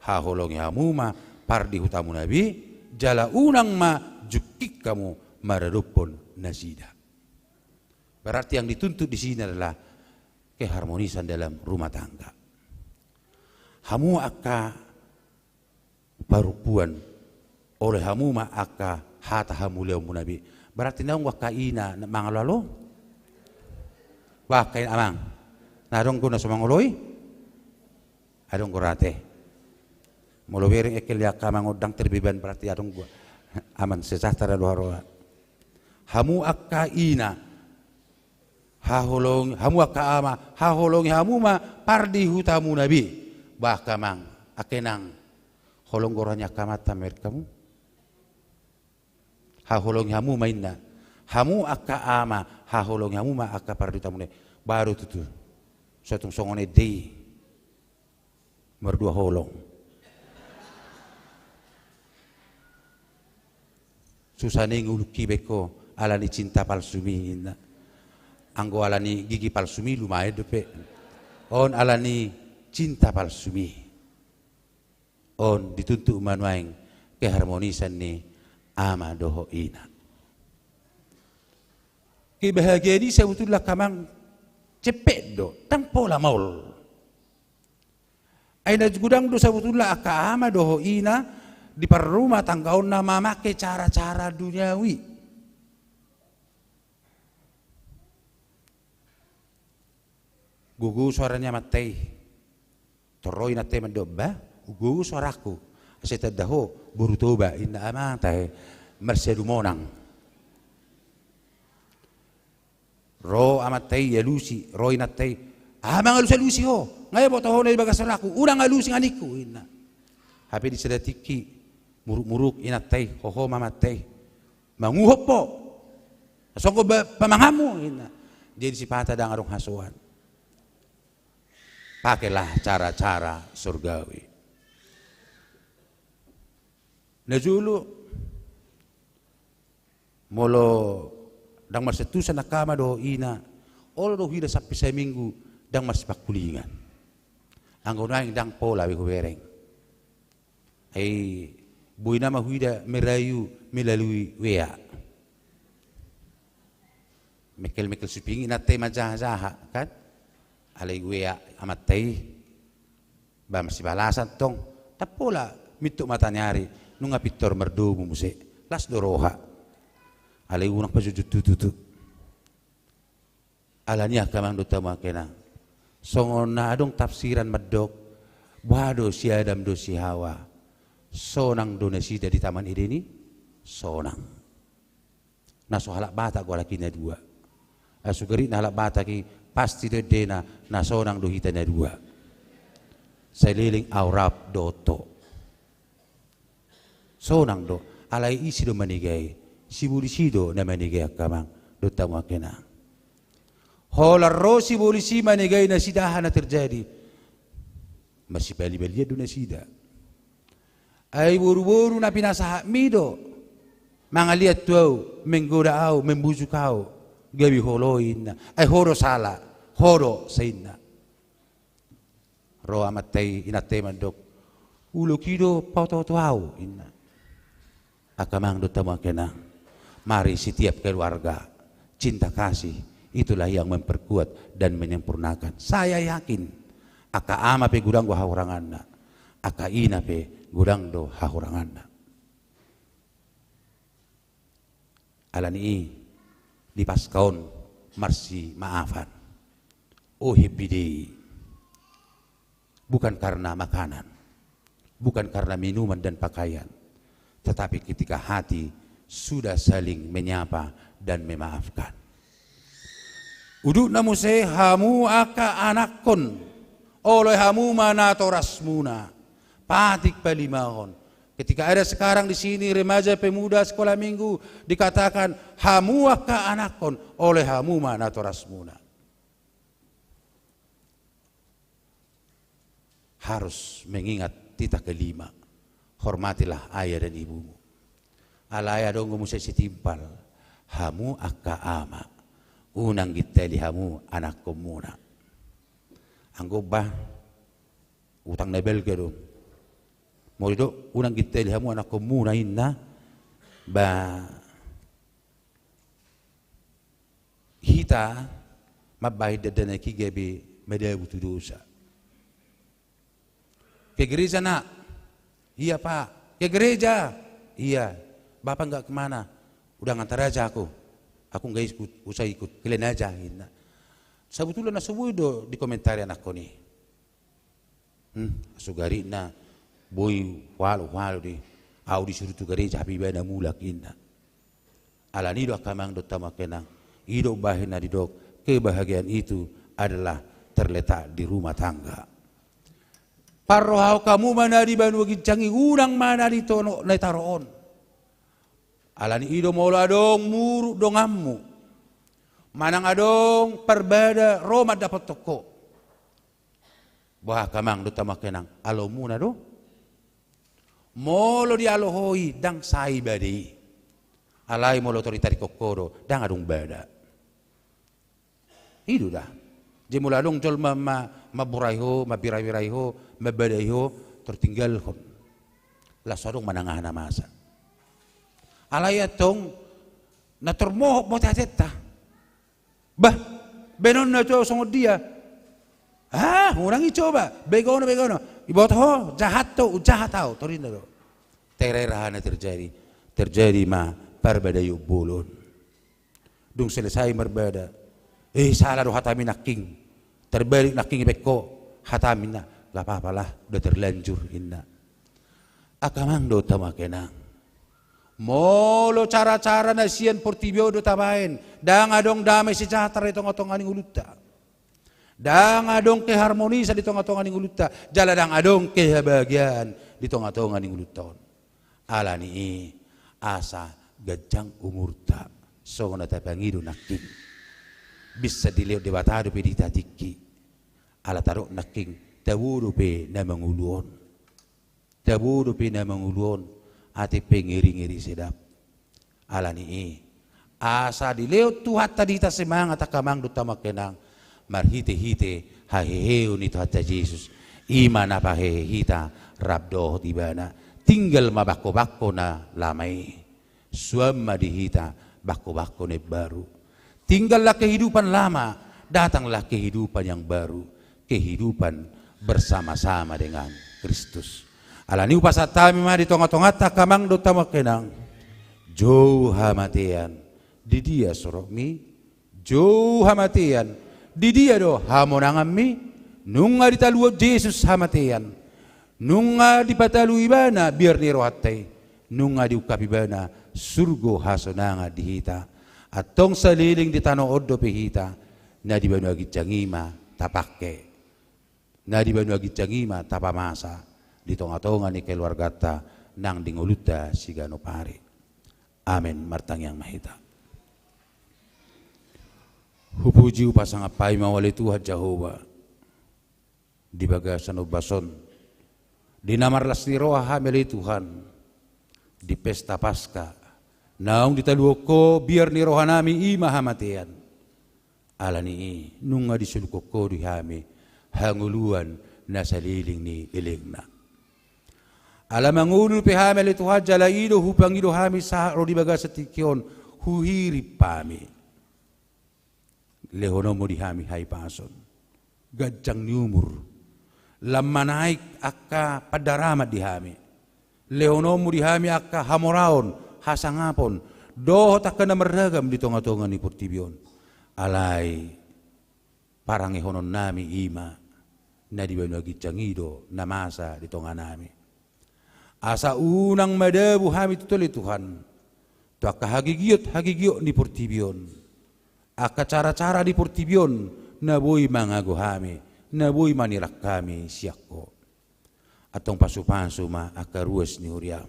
haholongi hamu ma pardihutamuna be, jala unang ma jungkit hamu maradophon nasida. Berarti yang dituntut di sini adalah keharmonisan dalam rumah tangga. Hamu angka parompuan, oloi hamu ma angka hata hamuliaonmuna be. Berarti naung angka ina na mangalo-alo? Bah, angka ina amang. Na adong do na so mangoloi? Adong do ra ate. Molo bereng ekel i angka amang on ndang terbeban berarti adong do. Aman sejahtera do haroa. Hamu angka ina. Haholong, hamu angka ama, haholongi hamu ma pardihutamuna be. Bah angka amang, angka inang, holong do roha ni angka amanta mamereng hamu. Haholongi hamu ma inna. Hamu angka ama, haholongi hamu ma angka pardihutamuna be. Bah do tutu. So tung songon ende i. Mardua holong. Susah naeng ulungki baen ho, alani cinta palsumi, inna. Anggo alani gigi palsumi, lumayan dope. On alani cinta palsumi. On dituntut ma nuaeng keharmonisan ni ama dohot ina. Kebahagiaan i sabotulna angka amang, cepet do, ndang pola maol. Ai na godang do sabotulna angka ama dohot ina di parrumatanggaonna mamake cara-cara duniawi. Gogo suara ni amanta i. Tung ro inanta i mandok, bah, gogo suarangku. Asa tanda ho boru Toba, inna amanta i. Marsiadu monang. Ro amanta i, alusi, ro inanta i. Ah, mangalusi-alusi ho. Nga ia boto ho na di bagas rohangku, unang alusi nga ningku, inna. Hape di sada tingki, muruk-muruk inanta i, hohom amanta i. Manguhop ho. Songon ba-, pamanganmu, inna. Jadi sipata ndang adong hasoan. Pakelah cara-cara sorgawi. Na jolo, molo ndang marsentusan angka ama dohot ina, olo do huida sampe saminggu ndang marsipangkulingan. Anggo nuaeng ndang pola be hubereng. Ai boi nama huida merayu melalui W A. Mengkel-mengkel suping inanta i manjaha-jaha, kan? Alai W A amanta i, ba masibalasan tong, ndang pola mintuk mataniari, nunga pintor mardomu muse, las do roha. Alai unang pajujut tutu tu. Alani i angka amang dohot hamu angka inang, songon na adong tafsiran mandok, boha do si Adam dohot si Hawa, sonang do nasida di Taman Eden i? Sonang. Na so halak Batak do halak i na dua. Ai sugarik na halak Batak i pasti do endena na sonang do hita na dua. Saleleng au rap dohot ho. Sonang do, alai ise do manegai? Sibolis i do na manegai angka amang dohot hamu angka inang. Holan ro sibolis i manegai nasida, aha na terjadi? Masibali-balian do nasida. Ai boru-boru na pinasahatmi do mangaliat tu au, menggoda au, membusuk au, gabe holoi inna. Ai ho do sala, ho do sainna. Ro amanta i, inanta i mandok, ulok i do paoto-oto au inna. Angka amang dohot hamu angka inang, mari setiap keluarga cinta kasih, itulah yang memperkuat dan menyempurnakan. Saya yakin, angka ama pe godang do hahuranganna, angka ina pe godang do hahuranganna. Alani i, di Paskah on marsimaafan. O happy day. Bukan karena makanan, bukan karena minuman dan pakaian, tetapi ketika hati sudah saling menyapa dan memaafkan. Udutna muse, hamu angka anakkon, oloi hamu ma natorasmuna. Patik palimahon. Ketika ada sekarang di sini remaja, pemuda, sekolah minggu, dikatakan, hamu angka anakkon, oloi hamu ma natorasmuna. Harus mengingat titah kelima, hormatilah ayah dan ibumu. Alai adong do muse sitimpal, hamu angka ama, unang gintali hamu anakkonmuna. Anggo bah, utang na balga do. Molo didok unang gintali hamu anakkonmuna inna, ba hita mambahen dakdanak i gabe madabu tu dosa. Ke gereja, Nak? Iya, Pak. Ke gereja? Iya. Bapak nggak kemana? Udah ngantar aja aku. Aku nggak ikut, usah ikut. Kalian aja, inna. Sabotulna na so boi do dikomentari anakkon i. Hmm, sugarikna, boi hualo, hualo do i. Au disuruh tu gareja, hape ibana mulak, inna. Alani i do angka amang dohot hamu angka inang, i do umbahen na didok, kebahagiaan itu adalah terletak di rumah tangga. Parrohahon hamu ma na di banua ginjang i, unang ma na di tono na i taro on. Alani i do molo adong muruk donganmu, manang adong parbada ro mandapothon ho. Boha angka amang dohot hamu angka inang, alomuna do? Molo dialo ho i, ndang sai bada i. Alai molo tor ditarihon ho do, ndang adong bada. I do da. Jadi molo adong jolma ma, mamburai ho, mambirai-birai ho, mambadai ho, tor tinggalhon. Laos adong manang aha na masa. Alai antong, na tor mohop ma hita hatanta. Bah, bahenonna tu au songon dia. Ah, unang i coba, begono, begono. Iboto ho, jahat ho, jahat au, tor inna do. Tere, aha na terjadi? Terjadi ma parbadaion bolon. Dung selesai marbada, eh, sala do hatami nangkin. Terbalik nangkin, baen ho hatami, inna. Nggak apa-apa lah, udah terlanjur, inna. Angka amang dohot hamu angka inang, molo cara-cara na sian portibi on do tabaen, ndang adong damai sejahtera di tonga-tonga ni ngolunta. Ndang adong keharmonisan di tonga-tonga ni ngolunta, jala ndang adong kebahagiaan di tonga-tonga ni ngolunta on. Alani i, asa ganjang umurta, songon na tapangido nangkin. Bisa dilehon Debata dope di hita tingki. Ala tadok nangkin, tabo dope na mangolu on. Tabo dope na mangolu on, atik pe ngeri-ngeri sedap. Alani i, asa dilehon Tuhanta di hita semangat angka amang dohot hamu angka inang, marhite-hite haheheon ni Tuhanta Jesus, i ma na pahehe hita rap dohot Ibana, Tinggal ma bangko-bangko na lama i, suan ma di hita bangko-bangko na imbaru. Tinggallah kehidupan lama, datanglah kehidupan yang baru, kehidupan bersama-sama dengan Kristus. Alani i hupasahat hami ma di tonga-tonganta angka amang dohot hamu angka inang. Jou hamatean, di dia sorokmi? Jou hamatean, di dia do hamonanganmi? Nunga ditaluhon Jesus hamatean. Nunga dipatalu ibana biar ni rohanta i. Nunga diungkap ibana surgo hasonangan di hita. Antong saleleng di tano on dope hita, na di banua ginjang i ma tapangke. Na di banua ginjang i ma tapamasa di tonga-tonga ni keluarganta nang di ngolunta siganup ari. Amen. Martangiang ma hita. Hupuji hupasangap hami ma Ho ale Tuhan Jahowa, di bagasan ombas on, di na marlas ni roha hami ale Tuhan, di pesta Paska, naung ditaluhon Ho biar ni rohanami i ma hamatean. Alani i, nunga disolukhon Ho di hami hangoluan na saleleng ni lelengna. Ala mangolu pe hami ale Tuhan, jala i do hupangido hami sahat ro di bagasan tingki on, huhirim hami. Lehononmu di hami hahipason, ganjang ni umur, lam manaek angka pandaraman di hami. Lehononmu di hami angka hamoraon, hasangapon, dohot angka na marragam di tonga-tonga ni portibi on. Alai parangehononnami i ma, na di banua ginjang i do na masa di tonganami. Asa unang madabu hami tutu ale Tuhan tu angka hagigiot-hagigiot ni portibi on, angka cara-cara ni portibi on na boi mangago hami, na boi manirang hami sian Ho. Antong pasu-pasu ma angka ruas ni huriam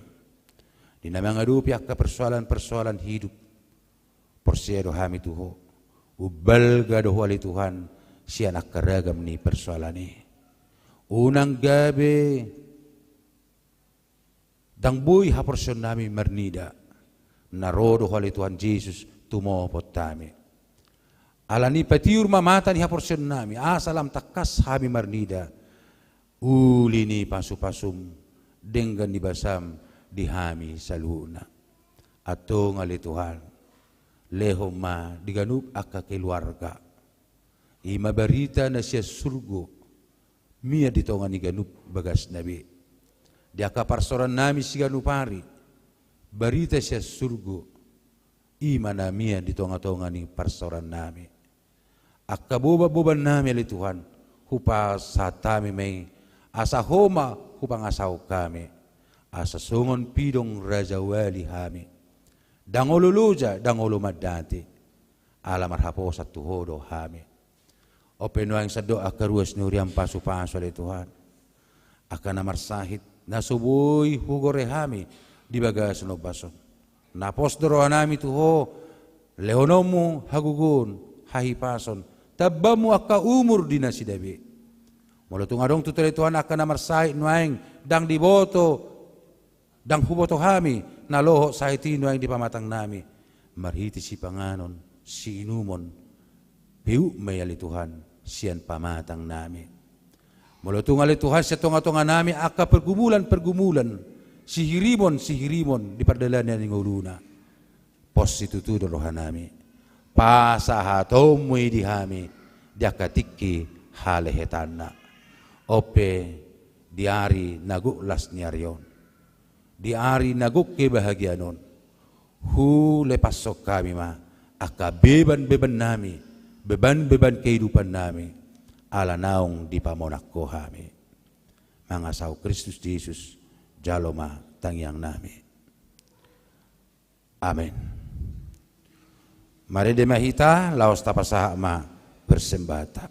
di na mangadopi angka persoalan-persoalan hidup. Porsea do hami tu Ho. Umbalga do Ho ale Tuhan sian angka ragam ni persoalan i. Unang gabe ndang boi haporseaonnami marnida, na ro do Ho ale Tuhan Jesus tumopot hami. Alani i patiur ma mata ni haporseaonnami, asa lam tangkas hami marnida uli ni pasu-pasum denggan ni basam di hami saluhutna. Antong ale Tuhan, lehon ma di ganup angka keluarga i ma barita na sian surgo, mian di tonga ni ganup bagasna be. Di angka parsaorannami siganup ari, barita sian surgo, i ma na mian di tonga-tonga ni parsaorannami. Angka boban-bobannami ale Tuhan, hupasahat hami ma i, asa Ho ma hupangasahon hami, asa songon pidong rajawali hami. Ndang olo loja, ndang olo mandate, ala marhaposan tu Ho do hami. On pe nuaeng sandok angka ruas ni huriam pasu-pasu ale Tuhan. Angka na marsahit, na so boi hugore hami di bagasan ombas on. Na pos do rohanami tu Ho, lehononmu hagogoon, hahipason, tambahonmu angka umur di nasida be. Molo tung adong tutu ale Tuhan angka na marsahit nuaeng, ndang diboto, ndang huboto hami na lohot sahit i nuaeng di pamatangnami, marhite sipanganon, siinumon, peuk ma i ale Tuhan sian pamatangnami. Molo tung ale Tuhan sian tonga-tonganami angka pergumulan-pergumulan, sihirimon-sihirimon di pardalanan ni ngoluna, pos situtu do rohanami. Pasahatonmu i di hami di angka tingki halehetanna. On pe di ari na gok las ni ari on, di ari na gok kebahagiaan on, hulepashon hami ma angka beban-bebannami, beban-beban kehidupannami, ala naung dipamonang Ho hami. Mangasahon Kristus Jesus, jalo ma tangiangnami. Amen. Marende ma hita, laos tapasahat ma persembahanta.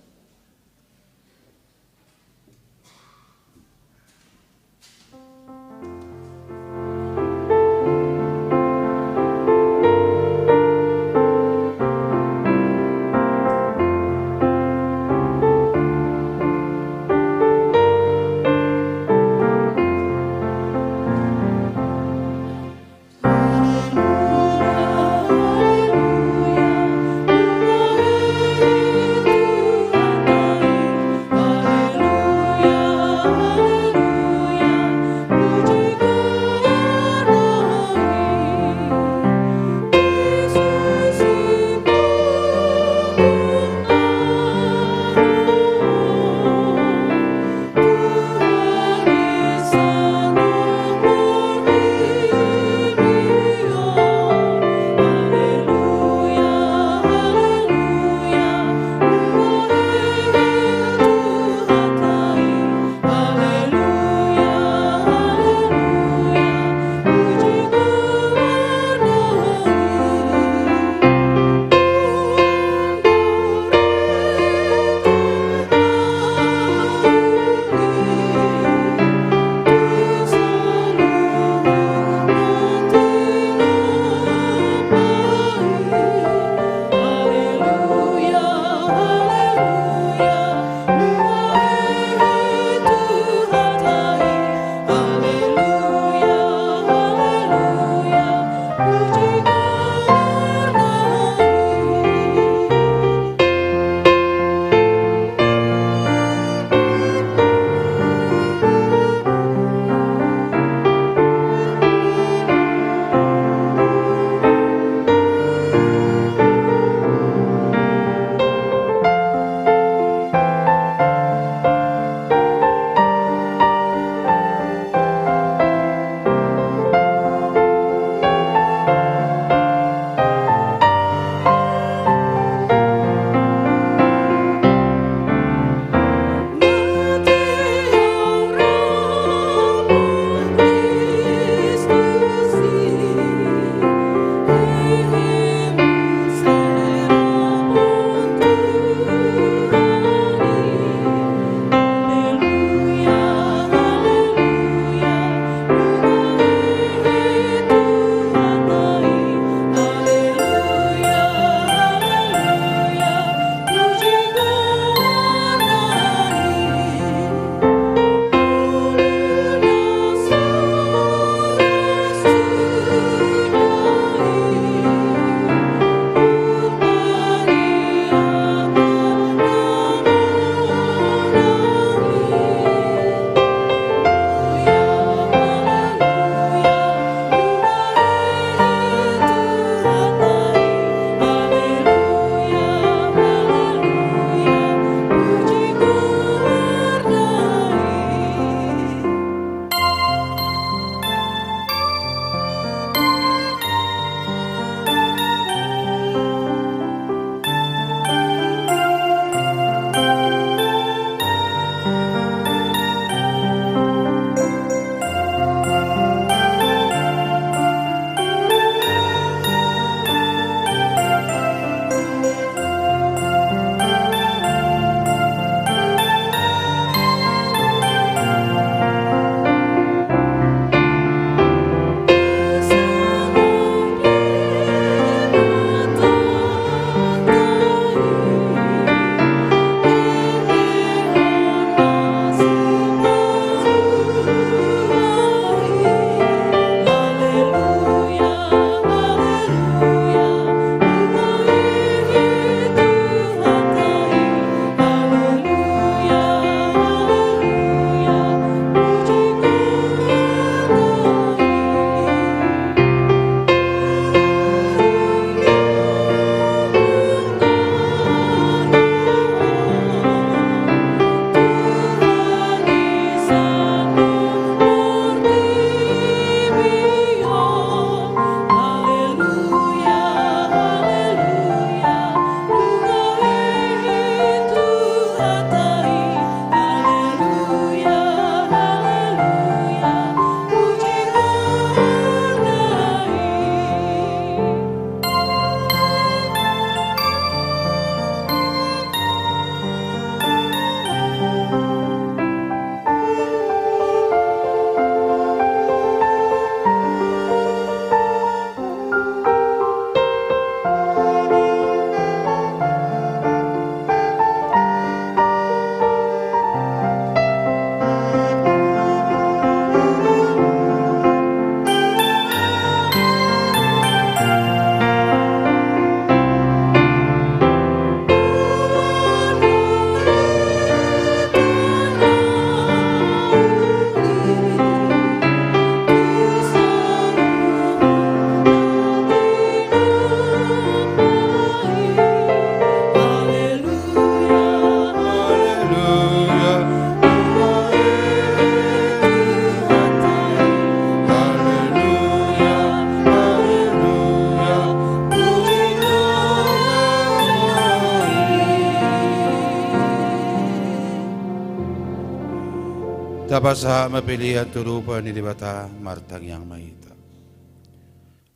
Tapasahat ma pelean tu adopan ni Debata. Martangiang ma hita.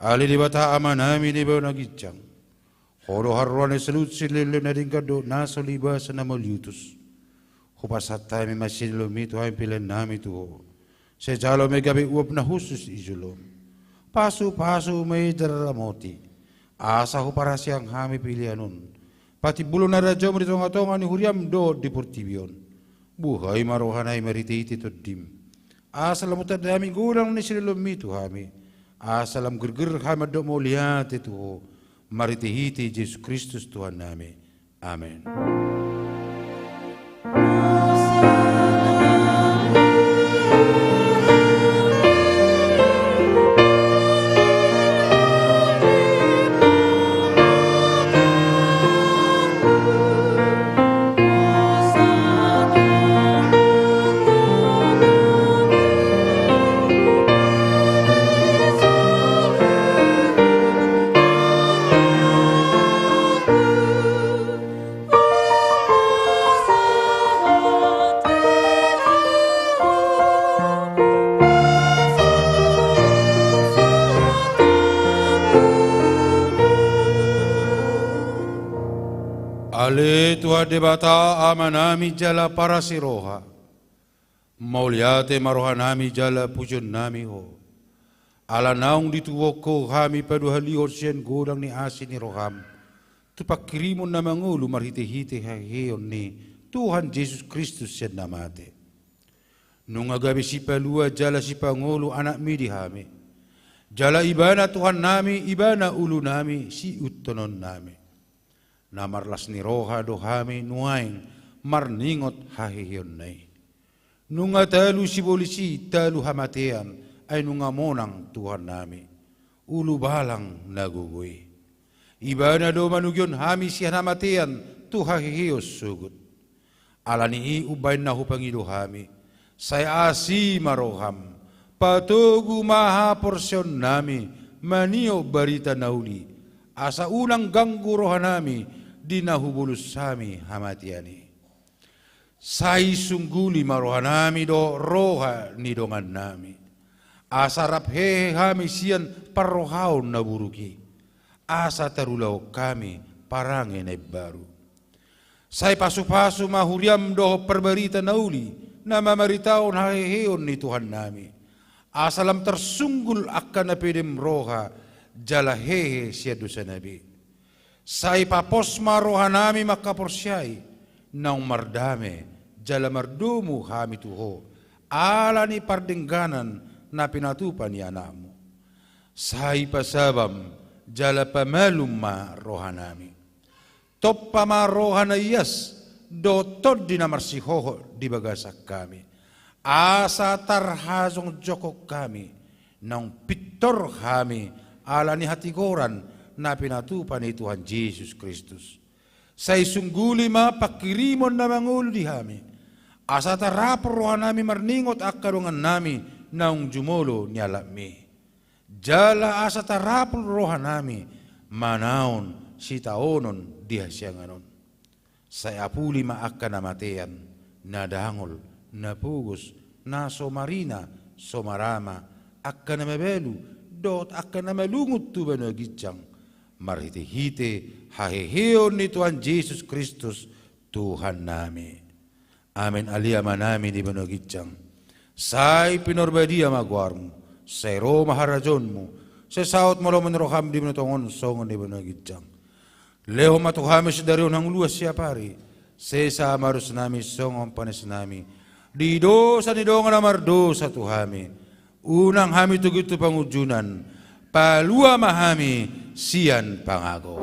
Ale Debata Amanami na di banua ginjang, Ho do haroroan ni saluhut silehon na denggan dohot na so libasa na mauliutus. Hupasahat hami ma silehonmi tu hami peleannami tu Ho. Sai jalo ma i gabe uap na hushus di jolom. Pasupasu ma i jala ramoti, asa huparhaseang hami pelean on patimbulhon harajaonmu di tongatonga ni huriam dohot di portibi on. Buhai ma rohanami marhitehite Tondim, asa lam hutanda hami godang ni silehonmi tu hami, asa lam gerger hami mandok mauliate tu Ho, marhitehite Jesus Kristus Tuhannami. Amen. Ale Tuhan Debata Amanami jala parasi roha, mauliate ma rohanami jala pujionnami Ho, ala naung dituhon Ho hami paduahalihon sian godang ni asi ni roham tu pangkirimon na mangolu marhitehite haheheon ni Tuhan Jesus Kristus sian na mate. Nunga gabe sipalua jala sipangolu Anakmi di hami, jala Ibana Tuhannami, Ibana ulunami, siihutonnami. Na marlas ni roha do hami nuaeng marningot haheheonna i. Nunga talu sibolis i, talu hamatean, ai nunga monang Tuhannami, ulubalang na gogo i. Ibana do manogihon hami sian hamatean tu haheheon sogot. Ala ni i umbaen na hupangido hami, sai asi ma roham, patogu ma haporseaonnami manihot barita na uli, asa unang ganggu rohanami di na hubolus hami hamatean i. Sai sungguli ma rohanami dohot roha ni dongannami, asa rap hehe hami sian parrohaon na buruk i, asa tarulahon hami parange na imbaru. Sai pasupasu ma huriam dohot parbarita na uli na mamaritahon haheheon ni Tuhannami, asa lam tarsunggul angka na pedem roha jala hehe sian dosana be. Sai papos ma rohanami mangkaporseai, naung mardame jala mardomu hami tu Ho, ala ni pardengganan na pinatupa ni Anakmu. Sai pasabam jala pamalum ma rohanami. Tompa ma roha na ias dohot tondi na marsihohot di bagasan hami, asa tarhajongjonghon hami, naung pintor hami ala ni hatigoran na pinatupa ni Tuhan Jesus Kristus. Sai sungguli ma pangkirimon na mangolu di hami, asa tarapul rohanami marningot angka dongannami naung jumolo nialapmi. Jala asa tarapul rohanami manaon sitaonon di hasiangan on. Sai apuli ma angka na matean, na dangol, na pogos, na so marina, so marama, angka na mabalu, dohot angka na malungun tu banua ginjang, marhitehite haheheon ni Tuhan Jesus Kristus, Tuhannami. Amen. Ale Amanami di banua ginjang, sai pinarbadia ma goarmu, sai ro ma harajaonmu, sai saut ma lomo ni roham di banua tonga on songon di banua ginjang. Lehon ma tu hami sadari on hangoluan siapari, sesa ma dosannami songon panesanami di dosa ni dongan na mardosa tu hami. Unang hami togihon tu pangunjunan, palua ma hami sian pangago.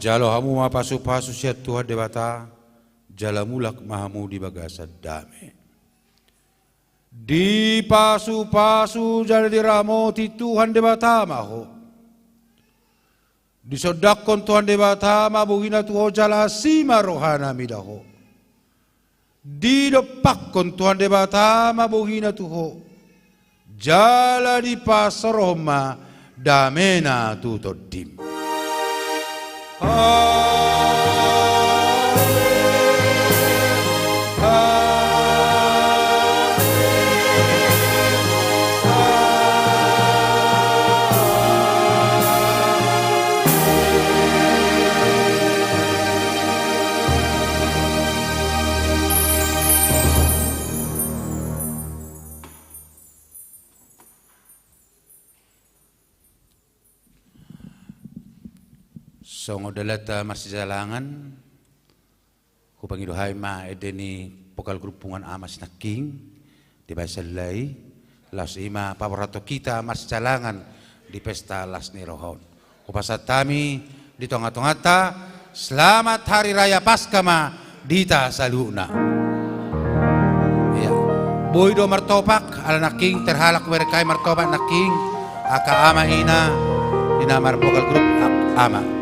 Jalo hamu ma pasupasu sian Tuhan Debata, jala mulak ma hamu di bagasan dame. Dipasupasu jala diramoti Tuhan Debata ma ho. Disondangkon Tuhan Debata ma bohina tu ho jala asi ma rohana mida ho. Didompakkon Tuhan Debata ma bohina tu ho, jala dipasaorhon ma damena tu tondim. Songon dalanta marsijalangan, hupangido hami ma ende ni vokal grup Punguan Amas nangkin, dibaen sallei, laos i ma paborhathon hita marsijalangan di pesta las ni roha on. Hupasahat hami di tongatonganta, selamat Hari Raya Paskah ma di hita saluhutna. Ia, boi do martopak, ala nangkin terhalak hubereng hami martopak nangkin, angka ama ina, di na marvokal grup, a-, ama.